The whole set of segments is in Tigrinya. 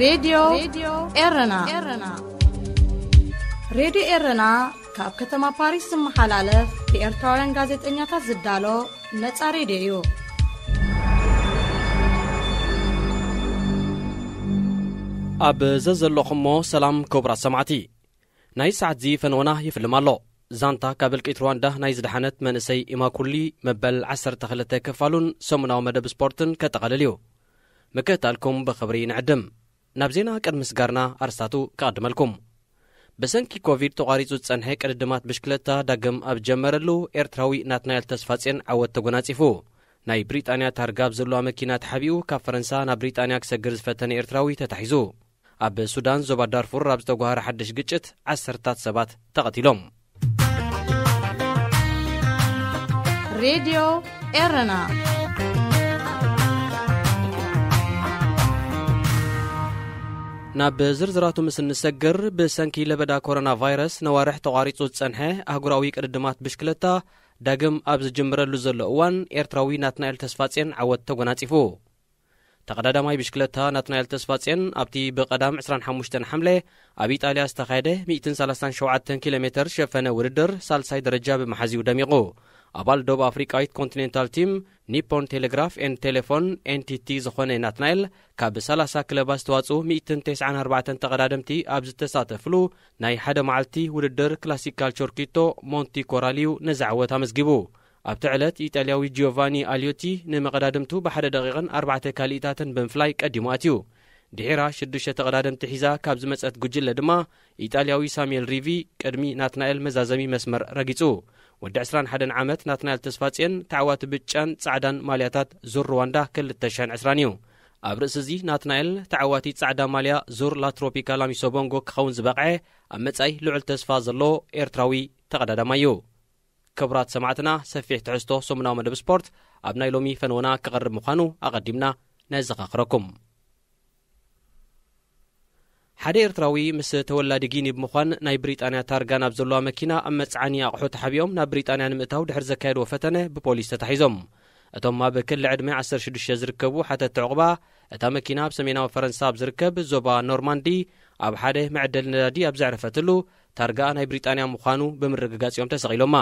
ሬድዮ ኤረና። ሬድዮ ኤረና ካብ ከተማ ፓሪስ ዝመሓላለፍ ብኤርትራውያን ጋዜጠኛታት ዝዳሎ ነጻ ሬድዮ እዩ። ኣብ ዘዘለኹሞ ሰላም ክቡራት ሰማዕቲ። ናይ ሰዓት እዚ ፈነወና ይፍልም ኣሎ። ዛንታ ካብ እልቂት ሩዋንዳ ናይ ዝደሓነት መንእሰይ ኢማኩሊ መበል ዓሰርተ ክልተ ክፋሉን ሰሙናዊ መደብ ስፖርትን ከጠቓልል እዩ። ምክትታልኩም ብኽብሪ ንዕድም። ናብ ዜና ቅድሚ ስጋርና ኣርስታቱ ከቐድመልኩም። ብሰንኪ ኮቪድ ተቋሪጹ ዝጸንሐ ቅድድማት ብሽክለታ ዳግም ኣብ ጀመረሉ ኤርትራዊ ናትናኤል ተስፋጼን ዓወት ተጎናጺፉ። ናይ ብሪጣንያ ታርጋ ኣብ ዘለዋ መኪና ተሓቢኡ ካብ ፈረንሳ ናብ ብሪጣንያ ክሰግር ዝፈተነ ኤርትራዊ ተታሒዙ። ኣብ ሱዳን ዞባ ዳርፉር ኣብ ዝተጓሃረ ሓድሽ ግጭት ዓሰርታት ሰባት ተቐቲሎም። ሬድዮ ኤረና። ናብ ዝርዝራቱ ምስ እንሰግር፣ ብሰንኪ ለበዳ ኮሮና ቫይረስ ነዋርሕ ተቋሪጹ ዝጸንሐ ኣህጉራዊ ቅድድማት ብሽክለታ ዳግም ኣብ ዝጅምረሉ ዘሎ እዋን፣ ኤርትራዊ ናትናኤል ተስፋጼን ዓወት ተጎናጺፉ። ተቐዳዳማይ ብሽክለታ ናትናኤል ተስፋጼን ኣብቲ ብቐዳም ዕስራን ሓሙሽተን ሓምለ ኣብ ኢጣልያ ዝተኻየደ ሚእትን ሰላሳን ሸውዓተን ኪሎ ሜትር ሸፈነ ውድድር ሳልሳይ ደረጃ ብምሓዝ እዩ ደሚቑ። ኣባል ደቡብ ኣፍሪቃዊት ኮንቲኔንታል ቲም ኒፖን ቴሌግራፍ ኤንድ ቴሌፎን ኤንቲቲ ዝኾነ ናትናኤል፣ ካብ ሰላሳ ክለባት ዝተዋጽኡ ሚእትን ተስዓን ኣርባዕተን ተቐዳደምቲ ኣብ ዝተሳተፍሉ ናይ ሓደ መዓልቲ ውድድር ክላሲካል ቾርኪቶ ሞንቲ ኮራል እዩ ነዚ ዓወት ኣመዝጊቡ። ኣብቲ ዕለት ኢጣልያዊ ጂዮቫኒ ኣልዮቲ ንመቐዳድምቱ ብሓደ ደቂቕን ኣርባዕተ ካልኢታትን ብምፍላይ ቀዲሙ ኣትዩ። ድሒራ ሽዱሽተ ተቐዳደምቲ ሒዛ ካብ ዝመጸት ጉጅለ ድማ ኢጣልያዊ ሳሙኤል ሪቪ ቅድሚ ናትናኤል መዛዘሚ መስመር ረጊጹ። ወዲ ዕስራን ሓደን ዓመት ናትናኤል ተስፋጽዮን ተዓዋቲ ብጫን ጻዕዳን ማልያታት ዙር ሩዋንዳ ክልተ ሽሕን ዕስራን እዩ። ኣብ ርእሲ እዚ ናትናኤል ተዓዋቲ ጻዕዳ ማልያ ዙር ላትሮፒካላ ሚሶቦንጎ ክኸውን ዝበቕዐ ኣብ መጻኢ ልዑል ተስፋ ዘለዎ ኤርትራዊ ተቐዳዳማይ እዩ። ክቡራት ሰማዕትና፣ ሰፊሕ ትሕዝቶ ሰሙናዊ መደብ ስፖርት ኣብ ናይ ሎሚ ፈነወና ክቐርብ ምዃኑ ኣቐዲምና ነዘኻኽረኩም። ሓደ ኤርትራዊ ምስ ተወላዲ ጊኒ ብምዃን ናይ ብሪጣንያ ታርጋ ናብ ዘለዋ መኪና ኣብ መጽዓኒ ኣቑሑ ተሓቢኦም ናብ ብሪጣንያ ንምእታው ድሕሪ ዘካየድዎ ፈተነ ብፖሊስ ተታሒዞም። እቶም ኣብ ክሊ ዕድመ ዓሰርተ ሽዱሽተ ዝርከቡ ሓተትቲ ዕቑባ፣ እታ መኪና ኣብ ሰሜናዊ ፈረንሳ ኣብ ዝርከብ ዞባ ኖርማንዲ ኣብ ሓደ መዐደሊ ነዳዲ ኣብ ዘዕረፈትሉ፣ ታርጋኣ ናይ ብሪጣንያ ምዃኑ ብምርግጋጽ እዮም ተሰቒሎማ።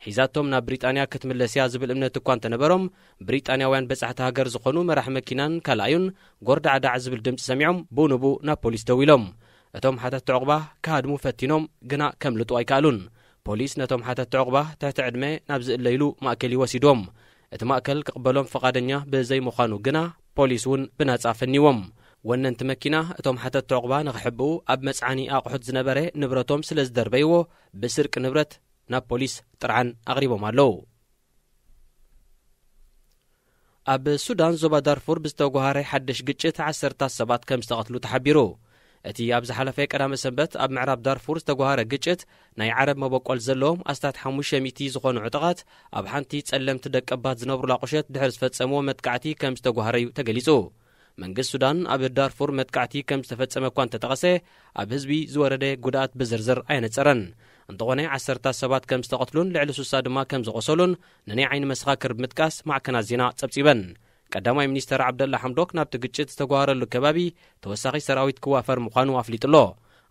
ሒዛቶም ናብ ብሪጣንያ ክትምለስ እያ ዝብል እምነት እኳ እንተነበሮም፣ ብሪጣንያውያን በጻሕቲ ሃገር ዝኾኑ መራሒ መኪናን ካልኣዩን ጎርዳዕዳዕ ዝብል ድምጺ ሰሚዖም ብኡ ንብኡ ናብ ፖሊስ ደዊሎም። እቶም ሓተትቲ ዕቑባ ክሃድሙ ፈቲኖም፣ ግና ከምልጡ ኣይከኣሉን። ፖሊስ ነቶም ሓተትቲ ዕቑባ ትሕቲ ዕድመ ናብ ዝእለይሉ ማእከል እዩ ወሲድዎም። እቲ ማእከል ክቕበሎም ፍቓደኛ ብዘይምዃኑ ግና ፖሊስ እውን ብናጻ ፈኒዎም። ወነንቲ መኪና እቶም ሓተትቲ ዕቑባ ንኽሕብኡ ኣብ መጽዓኒ ኣቑሑት ዝነበረ ንብረቶም ስለ ዝደርበይዎ ብስርቂ ንብረት ናብ ፖሊስ ጥርዓን ኣቕሪቦም ኣለዉ። ኣብ ሱዳን ዞባ ዳርፉር ብዝተጓሃረ ሓድሽ ግጭት ዓሰርታት ሰባት ከም ዝተቐትሉ ተሓቢሩ። እቲ ኣብ ዝሓለፈ ቀዳመ ሰንበት ኣብ ምዕራብ ዳርፉር ዝተጓሃረ ግጭት ናይ ዓረብ መበቆል ዘለዎም ኣስታት ሓሙሽተ ሚእቲ ዝኾኑ ዕጡቓት ኣብ ሓንቲ ጸለምቲ ደቀባት ዝነብሩላ ቁሸት ድሕሪ ዝፈጸምዎ መጥቃዕቲ ከም ዝተጓሃረ እዩ ተገሊጹ። መንግስቲ ሱዳን ኣብ ዳርፉር መጥቃዕቲ ከም ዝተፈጸመ እኳ እንተጠቐሰ፣ ኣብ ህዝቢ ዝወረደ ጉድኣት ብዝርዝር ኣየነጸረን። እንተኾነ፣ ዓሰርታት ሰባት ከም ዝተቐትሉን ልዕሊ ስሳ ድማ ከም ዝቖሰሉን ንናይ ዓይኒ መሰኻክር ብምጥቃስ ማዕከናት ዜና ጸብጺበን። ቀዳማይ ሚኒስተር ዓብደላ ሓምዶክ ናብቲ ግጭት ዝተጓሃረሉ ከባቢ ተወሳኺ ሰራዊት ክዋፈር ምዃኑ ኣፍሊጡ ኣሎ።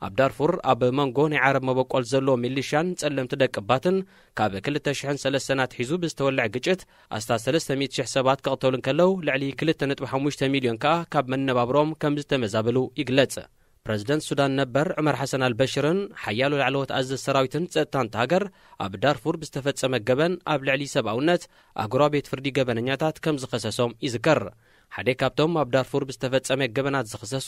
ኣብ ዳርፉር ኣብ መንጎ ናይ ዓረብ መበቆል ዘሎ ሚሊሻን ጸለምቲ ደቀባትን ካብ ክልተ ሽሕን ሰለስተን ኣትሒዙ ብዝተወልዐ ግጭት ኣስታት ሰለስተ ሚእቲ ሽሕ ሰባት ክቕተሉ እንከለዉ፣ ልዕሊ ክልተ ነጥቢ ሓሙሽተ ሚልዮን ከኣ ካብ መነባብሮኦም ከም ዝተመዛበሉ ይግለጽ። ፕረዚደንት ሱዳን ነበር ዑመር ሓሰን ኣልበሽርን ሓያሎ ላዕለዎት ኣዘዝቲ ሰራዊትን ጸጥታን እታ ሃገር ኣብ ዳርፉር ብዝተፈጸመ ገበን ኣብ ልዕሊ ሰብኣውነት ኣህጉራዊ ቤት ፍርዲ ገበነኛታት ከም ዝኸሰሶም ይዝከር። ሓደ ካብቶም ኣብ ዳርፉር ብዝተፈጸመ ገበናት ዝኽሰሱ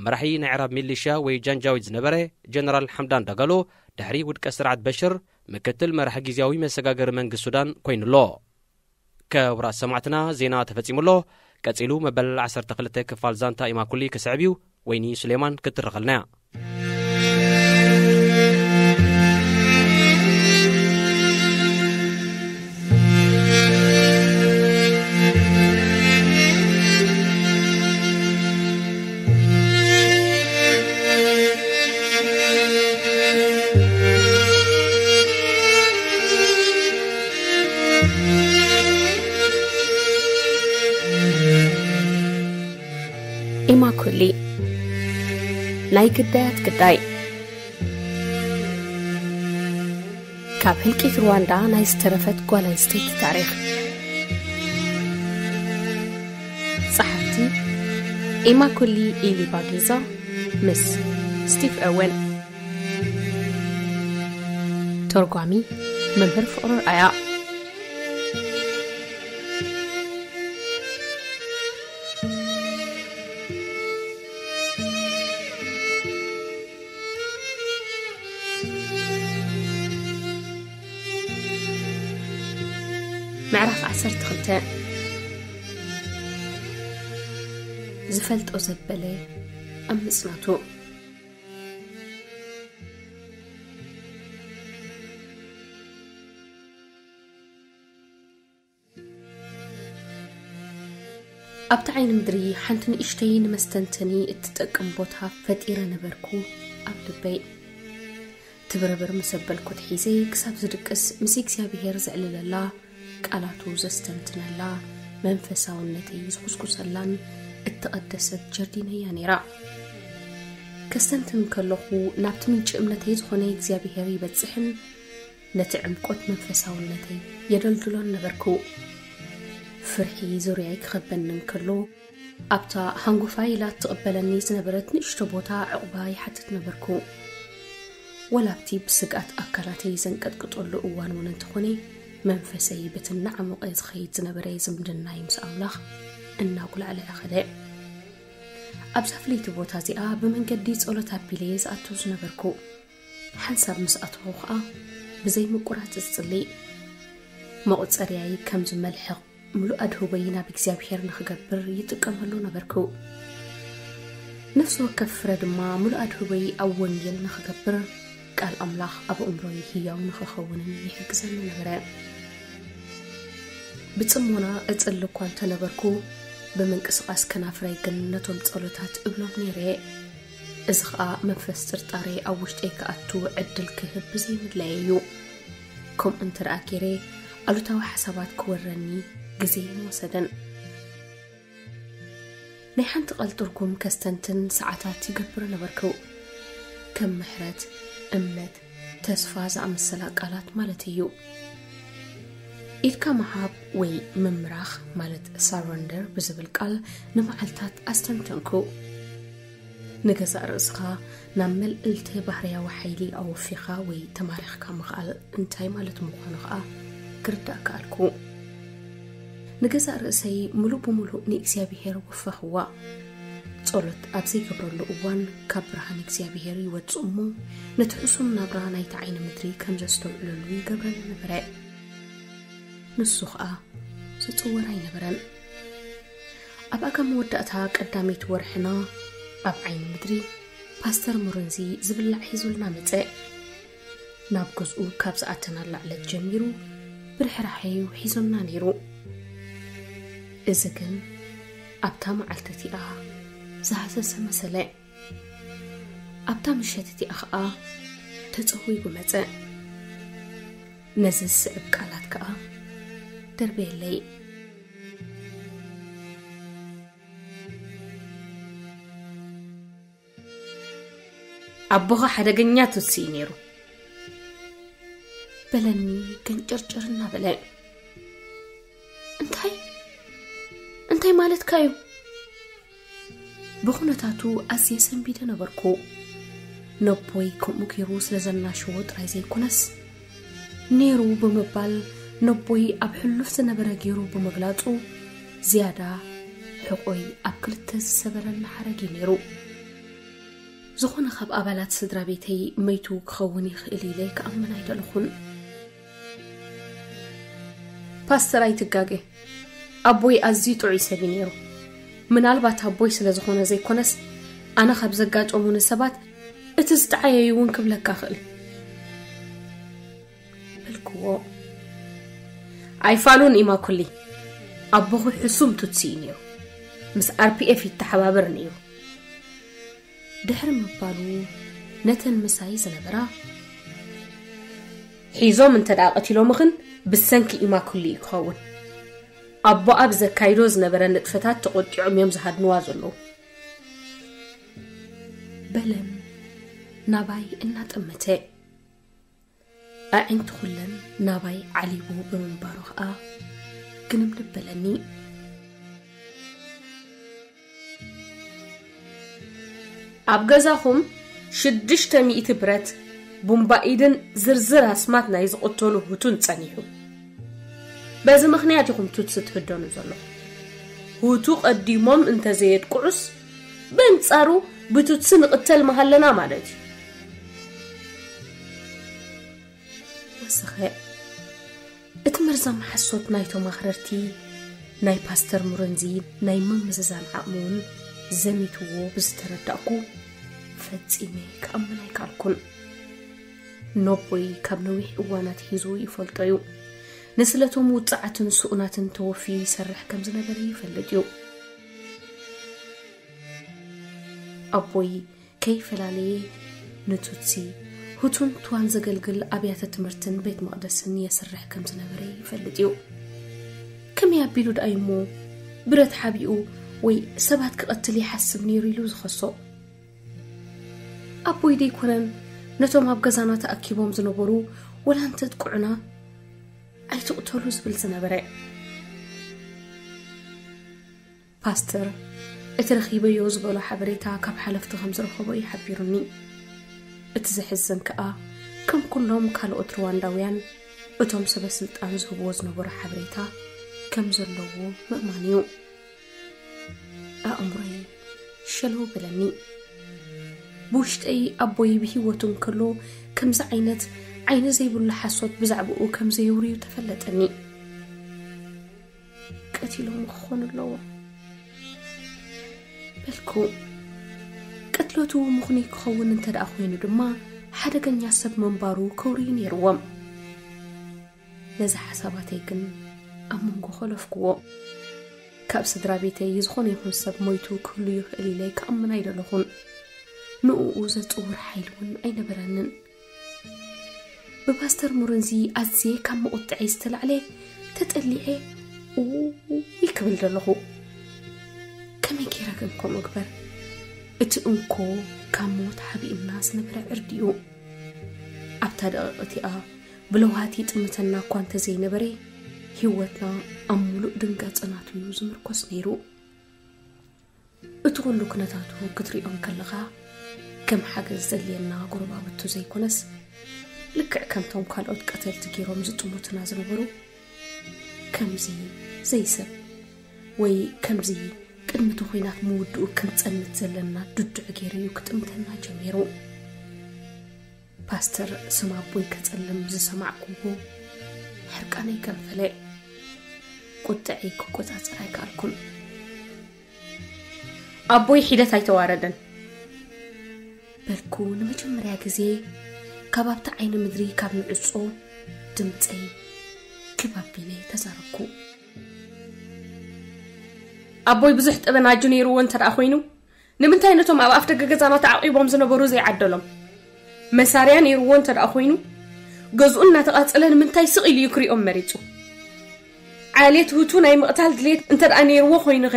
መራሒ ናይ ዕራብ ሚሊሽያ ወይ ጃንጃዊድ ዝነበረ ጀነራል ሓምዳን ዳጋሎ፣ ድሕሪ ውድቀት ስርዓት በሽር ምክትል መራሒ ግዝያዊ መሰጋገሪ መንግስቲ ሱዳን ኮይኑ ኣሎ። ክቡራት ሰማዕትና፣ ዜና ተፈጺሙ ኣሎ። ቀጺሉ መበል ዓሰርተ ክልተ ክፋል ዛንታ ኢማኩሊ ክስዕብ እዩ። ወይኒ ሱሌማን ክትርኸልና እያ። ኢማኩሊ። ናይ ግዳያት ግዳይ። ካብ ህልቂት ሩዋንዳ ናይ ዝተረፈት ጓል ኣንስተይቲ ታሪኽ። ጸሓፍቲ ኢማኩሊ ኢሊባጊዛ ምስ ስቲቭ ኦወን። ተርጓሚ መምህር ፍቕሩ ኣያ። ምዕራፍ ዓሰርተ ክልተ። ዝፈልጦ ዘበለ ኣብ ምጽናቱ። ኣብቲ ዓይኒ ምድሪ ሓንቲ ንእሽተይ ንመስተንተኒ እትጠቅም ቦታ ፈጢረ ነበርኩ ኣብ ልበይ። ትብርብር ምስ ኣበልኩ ኣትሒዘ ክሳብ ዝድቅስ ምስ እግዚኣብሄር ዘዕልለላ፣ ቃላቱ ዘስተንትነላ፣ መንፈሳውነተይ ዝኹስኩሰላን እተቐደሰት ጀርዲነያ ነይራ። ከስተንትን ከለኹ ናብቲ ምንጪ እምነተይ ዝኾነ እግዚኣብሄር ይበጽሕን ነቲ ዕምቆት መንፈሳውነተይ የደልድሎን ነበርኩ። ፍርሒ ዙርያይ ክኸበኒ እንከሎ፣ ኣብታ ሃንጎፋ ኢላ እትቕበለኒ ዝነበረት ንእሽቶ ቦታ ዕቑባ ይሓትት ነበርኩ። ወላ ኣብቲ ብስግኣት ኣካላተይ ዘንቀጥቅጠሉ እዋን እውን እንተኾነ፣ መንፈሰይ በቲ እናዓሞቐ ዝኸይድ ዝነበረ ዝምድናይ ምስ ኣምላኽ እናጉላዕለዐ ኸደ። ኣብዛ ፍልይቲ ቦታ እዚኣ ብመንገዲ ጸሎት ኣቢለ ዝኣቱ ዝነበርኩ። ሓንሳብ ምስ ኣተኹ ኸኣ ብዘይ ምቁራጽ ዝጽሊ። መቑጸርያይ ከም ዝመልሕቕ ምሉእ ኣድህቦይ ናብ እግዚኣብሄር ንኽገብር ይጥቀመሉ ነበርኩ። ነፍሲ ወከፍ ፍረ ድማ ምሉእ ኣድህቦይ ኣብ ወንጌል ንኽገብር፣ ቃል ኣምላኽ ኣብ ኣእምሮይ ህያው ንኽኸውንን ይሕግዘኒ ነበረ። ብጽሞና እጽሊ እኳ እንተነበርኩ፣ ብምንቅስቓስ ከናፍረይ ግን ነቶም ጸሎታት እብሎም ነይረ። እዚ ኸኣ መንፈስ ጥርጣሬ ኣብ ውሽጠይ ክኣቱ ዕድል ክህብ ብዘይምድላየ እዩ። ከምኡ እንተ ደኣ ገይረ፣ ኣሉታዊ ሓሳባት ክወረኒ ግዜ ኣይምወሰደን። ናይ ሓንቲ ቃል ትርጉም ከስተንትን ሰዓታት ይገብር ነበርኩ። ከም ምሕረት፣ እምነት፣ ተስፋ ዝኣመሰላ ቃላት ማለት እዩ። ኢድካ ምሃብ ወይ ምምራኽ ማለት ሳረንደር ብዝብል ቃል ንመዓልታት ኣስተንተንኩ። ንገዛእ ርእስኻ ናብ መልዕልቲ ባህርያዊ ሓይሊ ኣወፊኻ ወይ ተማሪኽካ ምኽኣል እንታይ ማለት ምዃኑ ኸኣ ክርዳእ ከኣልኩ። ንገዛእ ርእሰይ ምሉእ ብምሉእ ንእግዚኣብሄር ወፈኽዋ። ጸሎት ኣብ ዘይገብረሉ እዋን ካብ ብርሃን እግዚኣብሄር ይወጽእ እሞ፣ ነቲ ሕሱም ናብራ ናይቲ ዓይኒ ምድሪ ከም ዘስተውዕለሉ ይገብረኒ ነበረ። ንሱ ኸኣ ዝጽወር ኣይነበረን። ኣብ ኣጋ መወዳእታ ቀዳመይቲ ወርሕና ኣብ ዓይኒ ምድሪ ፓስተር ሙርንዚ ዝብላዕ ሒዙልና መጸ። ናብ ገዝኡ ካብ ዝኣተናላ ዕለት ጀሚሩ ብርሕራሐዩ ሒዙና ነይሩ። እዚ ግን ኣብታ መዓልቲ እቲኣ ዝሃሰሰ መሰለ። ኣብታ ምሸት እቲኣ ኸኣ ተጸዊጉ መጸ። ነዚ ዝስዕብ ቃላት ከኣ ደርበየለይ። ኣቦኻ ሓደገኛ ቱትሲ እዩ ነይሩ። በለኒ ገንጨርጨር እናበለ። እንታይ? እንታይ ማለትካ እዩ? ብኹነታቱ ኣዝየ ሰንቢደ ነበርኩ። ነቦይ ከምኡ ገይሩ ስለ ዘናሸዎ ጥራይ ዘይኮነስ፣ ነይሩ ብምባል ነቦይ ኣብ ሕሉፍ ዝነበረ ገይሩ ብምግላጹ፣ ዝያዳ ሕቖይ ኣብ ክልተ ዝሰበረኒ ሓረግ እዩ ነይሩ። ዝኾነ ካብ ኣባላት ስድራ ቤተይ መይቱ ክኸውን ይኽእል ኢለ ክኣምን ኣይደለኹን። ፓስተር ኣይትጋገ፣ ኣቦይ ኣዝዩ ጥዑይ ሰብ እዩ ነይሩ። ምናልባት ኣቦይ ስለ ዝኾነ ዘይኮነስ፣ ኣነ ካብ ዘጋጠሙኒ ሰባት እቲ ዝጠዓየዩ እውን ክብለካ እኽእል። በልክዎ። ኣይፋሉን ኢማኩሊ፣ ኣቦኹ ሕሱም ቱትሲ እዩ ነይሩ። ምስ ኣር ፒ ኤፍ ይተሓባበር ነይሩ። ድሕሪ ምባሉ፣ ነተን ምሳይ ዝነበራ፣ ሒዞም እንተ ደኣ ቀቲሎምኽን ብሰንኪ ኢማኩሊ እዩ ክኸውን። ኣቦኣ ብዘካይዶ ዝነበረ ንጥፈታት ተቖጢዖም እዮም ዝሃድንዋ ዘለዉ። በለን ናባይ እናጠመተ። ኣዒንቲ ኩለን ናባይ ዓሊቡ ብምንባሩ ኸኣ ግንብንብ በለኒ። ኣብ ገዛኹም ሽዱሽተ ሚእቲ ብረት፣ ቡምባ ኢድን ዝርዝር ኣስማት ናይ ዝቕተሉ ሁቱን ጸኒሑ። በዚ ምኽንያት ኢኹም ቱትሲ ትህደኑ ዘለኹም። ሁቱ ቀዲሞም እንተዘየጥቅዑስ፣ በንጻሩ ብቱትሲ ንቕተል ምሃለና ማለት እዩ። ወሰኸ። እቲ መርዛም ሓሶት ናይቶም ኣኽረርቲ፣ ናይ ፓስተር ሙረንዚ ናይ ምምዝዛን ዓቕሚ እውን ዘሚትዎ ብዝተረዳእኩ፣ ፈጺመ ክኣምን ኣይከኣልኩን። ነቦይ ካብ ነዊሕ እዋን ኣትሒዙ ይፈልጦ እዩ። ንስለቶም ውጽዓትን ስኡናትን ተወፍዩ ይሰርሕ ከም ዝነበረ ይፈልጥ እዩ። ኣቦይ ከይፈላለየ ንቱትሲ፣ ሁቱን ቱዋን ዘገልግል ኣብያተ ትምህርትን ቤት መቕደስን የስርሕ ከም ዝነበረ ይፈልጥ እዩ። ከመይ ኣቢሉ ደኣ እሞ ብረት ሓቢኡ ወይ ሰባት ክቐትል ይሓስብ ነይሩ ኢሉ ዝኸሶ? ኣቦይ ደይኮነን ነቶም ኣብ ገዛና ተኣኪቦም ዝነበሩ ወላ እንተጥቅዑና ኣይትቕተሉ ዝብል ዝነበረ? ፓስተር እቲ ረኺበዮ ዝበሎ ሓበሬታ ካብ ሓለፍቲ ከም ዝረኸቦ እዩ ሓቢሩኒ። እቲ ዘሕዝን ከኣ ከም ኩሎም ካልኦት ሩዋንዳውያን እቶም ሰበ ስልጣን ዝህብዎ ዝነበሩ ሓበሬታ ከም ዘለዎ ምእማን እዩ። ኣእምሮይ ሸለው በለኒ። ብውሽጠይ ኣቦይ ብህይወቱ እንከሎ ከምዚ ዓይነት ዓይኒ ዘይብሉ ሓሶት ብዛዕባኡ ከም ዘየውርዩ ተፈለጠኒ። ቀቲሎሞ ክኾኑ ኣለዎ በልኩ። ቅትለቱ ምኽኑይ ክኸውን እንተ ደኣ ኮይኑ ድማ ሓደገኛ ሰብ ምንባሩ ከውርዩ ነይርዎም። ነዚ ሓሳባተይ ግን ኣብ መንጎ ከለፍክዎ። ካብ ስድራ ቤተይ ዝኾነ ይኹን ሰብ ሞይቱ ክህሉ ይኽእል ኢለ ክኣምን ኣይደለኹን። ንእኡ ዘጽውር ሓይሊ እውን ኣይነበረንን። ብፓስተር ሙርንዚ ኣዝየ ካብ መቑጥዐይ ዝተላዕለ ተጠሊዐ እውይ ክብል ዘለኹ። ከመይ ገይረ ግን ከምኡ እግበር? እቲ እንኮ ካብ ሞት ሓቢእና ዝነበረ ዕርዲ እዩ። ኣብታ ደቂቕ እቲኣ ብለውሃት ይጥምተና እኳ እንተዘይነበረ፣ ህይወትና ኣብ ምሉእ ድንጋጸ ናቱ እዩ ዝምርኮስ ነይሩ። እቲ ኩሉ ኩነታቱ ክትሪኦ እንከለኻ፣ ከም ሓገዝ ዘድልየና ጎረባብቱ ዘይኮነስ፣ ልክዕ ከምቶም ካልኦት ቀተልቲ ገይሮም ዝጥምቱና ዝነበሩ፣ ከምዚ ዘይሰብ ወይ ከምዚ ቅድሚ እቲ ኹናት ምውድኡ ክንጸንት ዘለና ድዱዕ ገይሩ እዩ ክጥምተና ጀሚሩ። ፓስተር ስም ኣቦይ ከጸልም ዝሰማዕኩዎ ሕርቃነይ ገንፈለ። ቁጥዐይ ክቆጻጸር ኣይከኣልኩን። ኣቦይ ሒደት ኣይተዋረደን በልኩ። ንመጀመርያ ግዜ ካብ ኣብቲ ዓይኒ ምድሪ ካብ ንዕጾ ድምጸይ ክብ ኣቢለ ተዛረብኩ። ኣቦይ ብዙሕ ጠበናጁ ነይርዎ እንተ ደኣ ኮይኑ፣ ንምንታይ ነቶም ኣብ ኣፍ ደገ ገዛና ተዓቂቦም ዝነበሩ ዘይዓደሎም? መሳርያ ነይርዎ እንተ ደኣ ኮይኑ፣ ገዝኡ እናተቓጸለ ንምንታይ ስቕ ኢሉ እዩ ክሪኦም መሪጹ? ዓሌት ሁቱ ናይ ምቕታል ድሌት እንተ ደኣ ነይርዎ ኮይኑኸ፣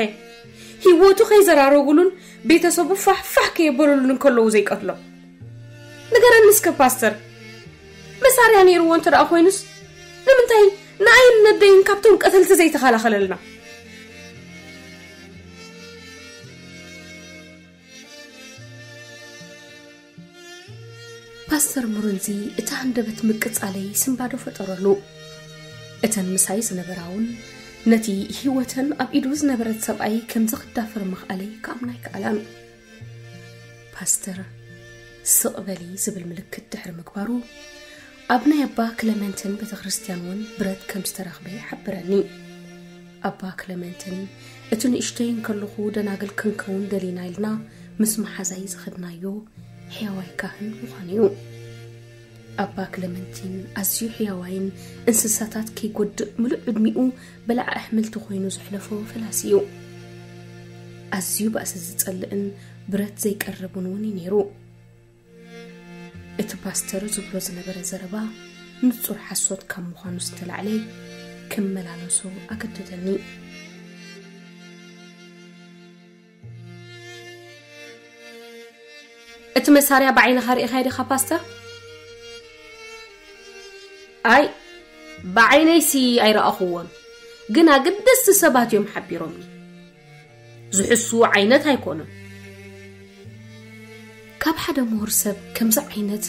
ህይወቱ ከይዘራረጉሉን ቤተሰቡ ፋሕ ፋሕ ከየበሉሉን ከለዉ ዘይቀትሎም? ንገረኒ እስከ ፓስተር፣ መሳርያ ነይርዎ እንተ ደኣ ኮይኑስ፣ ንምንታይ ንኣይን ነደይን ካብቶም ቀተልቲ ዘይተኸላኸለልና? ፓስተር ሙርንዚ እቲ ሃንደበት ምቅጻለይ ስንባዶ ፈጠረሉ። እተን ምሳይ ዝነበራ እውን ነቲ ህይወተን ኣብ ኢዱ ዝነበረት ሰብኣይ ከምዚ ክዳፈር ምኽኣለይ ክኣምና ኣይከኣላን። ፓስተር ስቕ በሊ ዝብል ምልክት ድሕሪ ምግባሩ፣ ኣብ ናይ ኣባ ክለመንትን ቤተ ክርስቲያን እውን ብረት ከም ዝተረኽበ ይሓብረኒ። ኣባ ክለመንትን እቲ ንእሽተይ እንከለኹ ደናግል ክንከውን ደሊና ኢልና ምስ መሓዛይ ዝኸድናዮ ሕያዋይ ካህን ምዃኑ እዩ። ኣባ ክለመንቲን ኣዝዩ ሕያዋይን እንስሳታት ከይጎድእ ምሉእ ዕድሚኡ በላዕ ኣሕምልቲ ኮይኑ ዘሕለፎ ፈላሲ እዩ። ኣዝዩ ባእሲ ዝጸልእን ብረት ዘይቀርብን እውን እዩ ነይሩ። እቲ ፓስተር ዝብሎ ዝነበረ ዘረባ ንጹር ሓሶት ካብ ምዃኑ ዝተላዕለ ክመላለሶ ኣገደደኒ። እቲ መሳርያ ብዓይንኻ ርኢኻዮ ዲኻ ፓስተር? ኣይ፣ ብዓይነይሲ ኣይረኣኹዎን፣ ግን ኣገደስቲ ሰባት እዮም ሓቢሮምኒ። ዝሕሱ ዓይነት ኣይኮኑን። ካብ ሓደ ምሁር ሰብ ከምዚ ዓይነት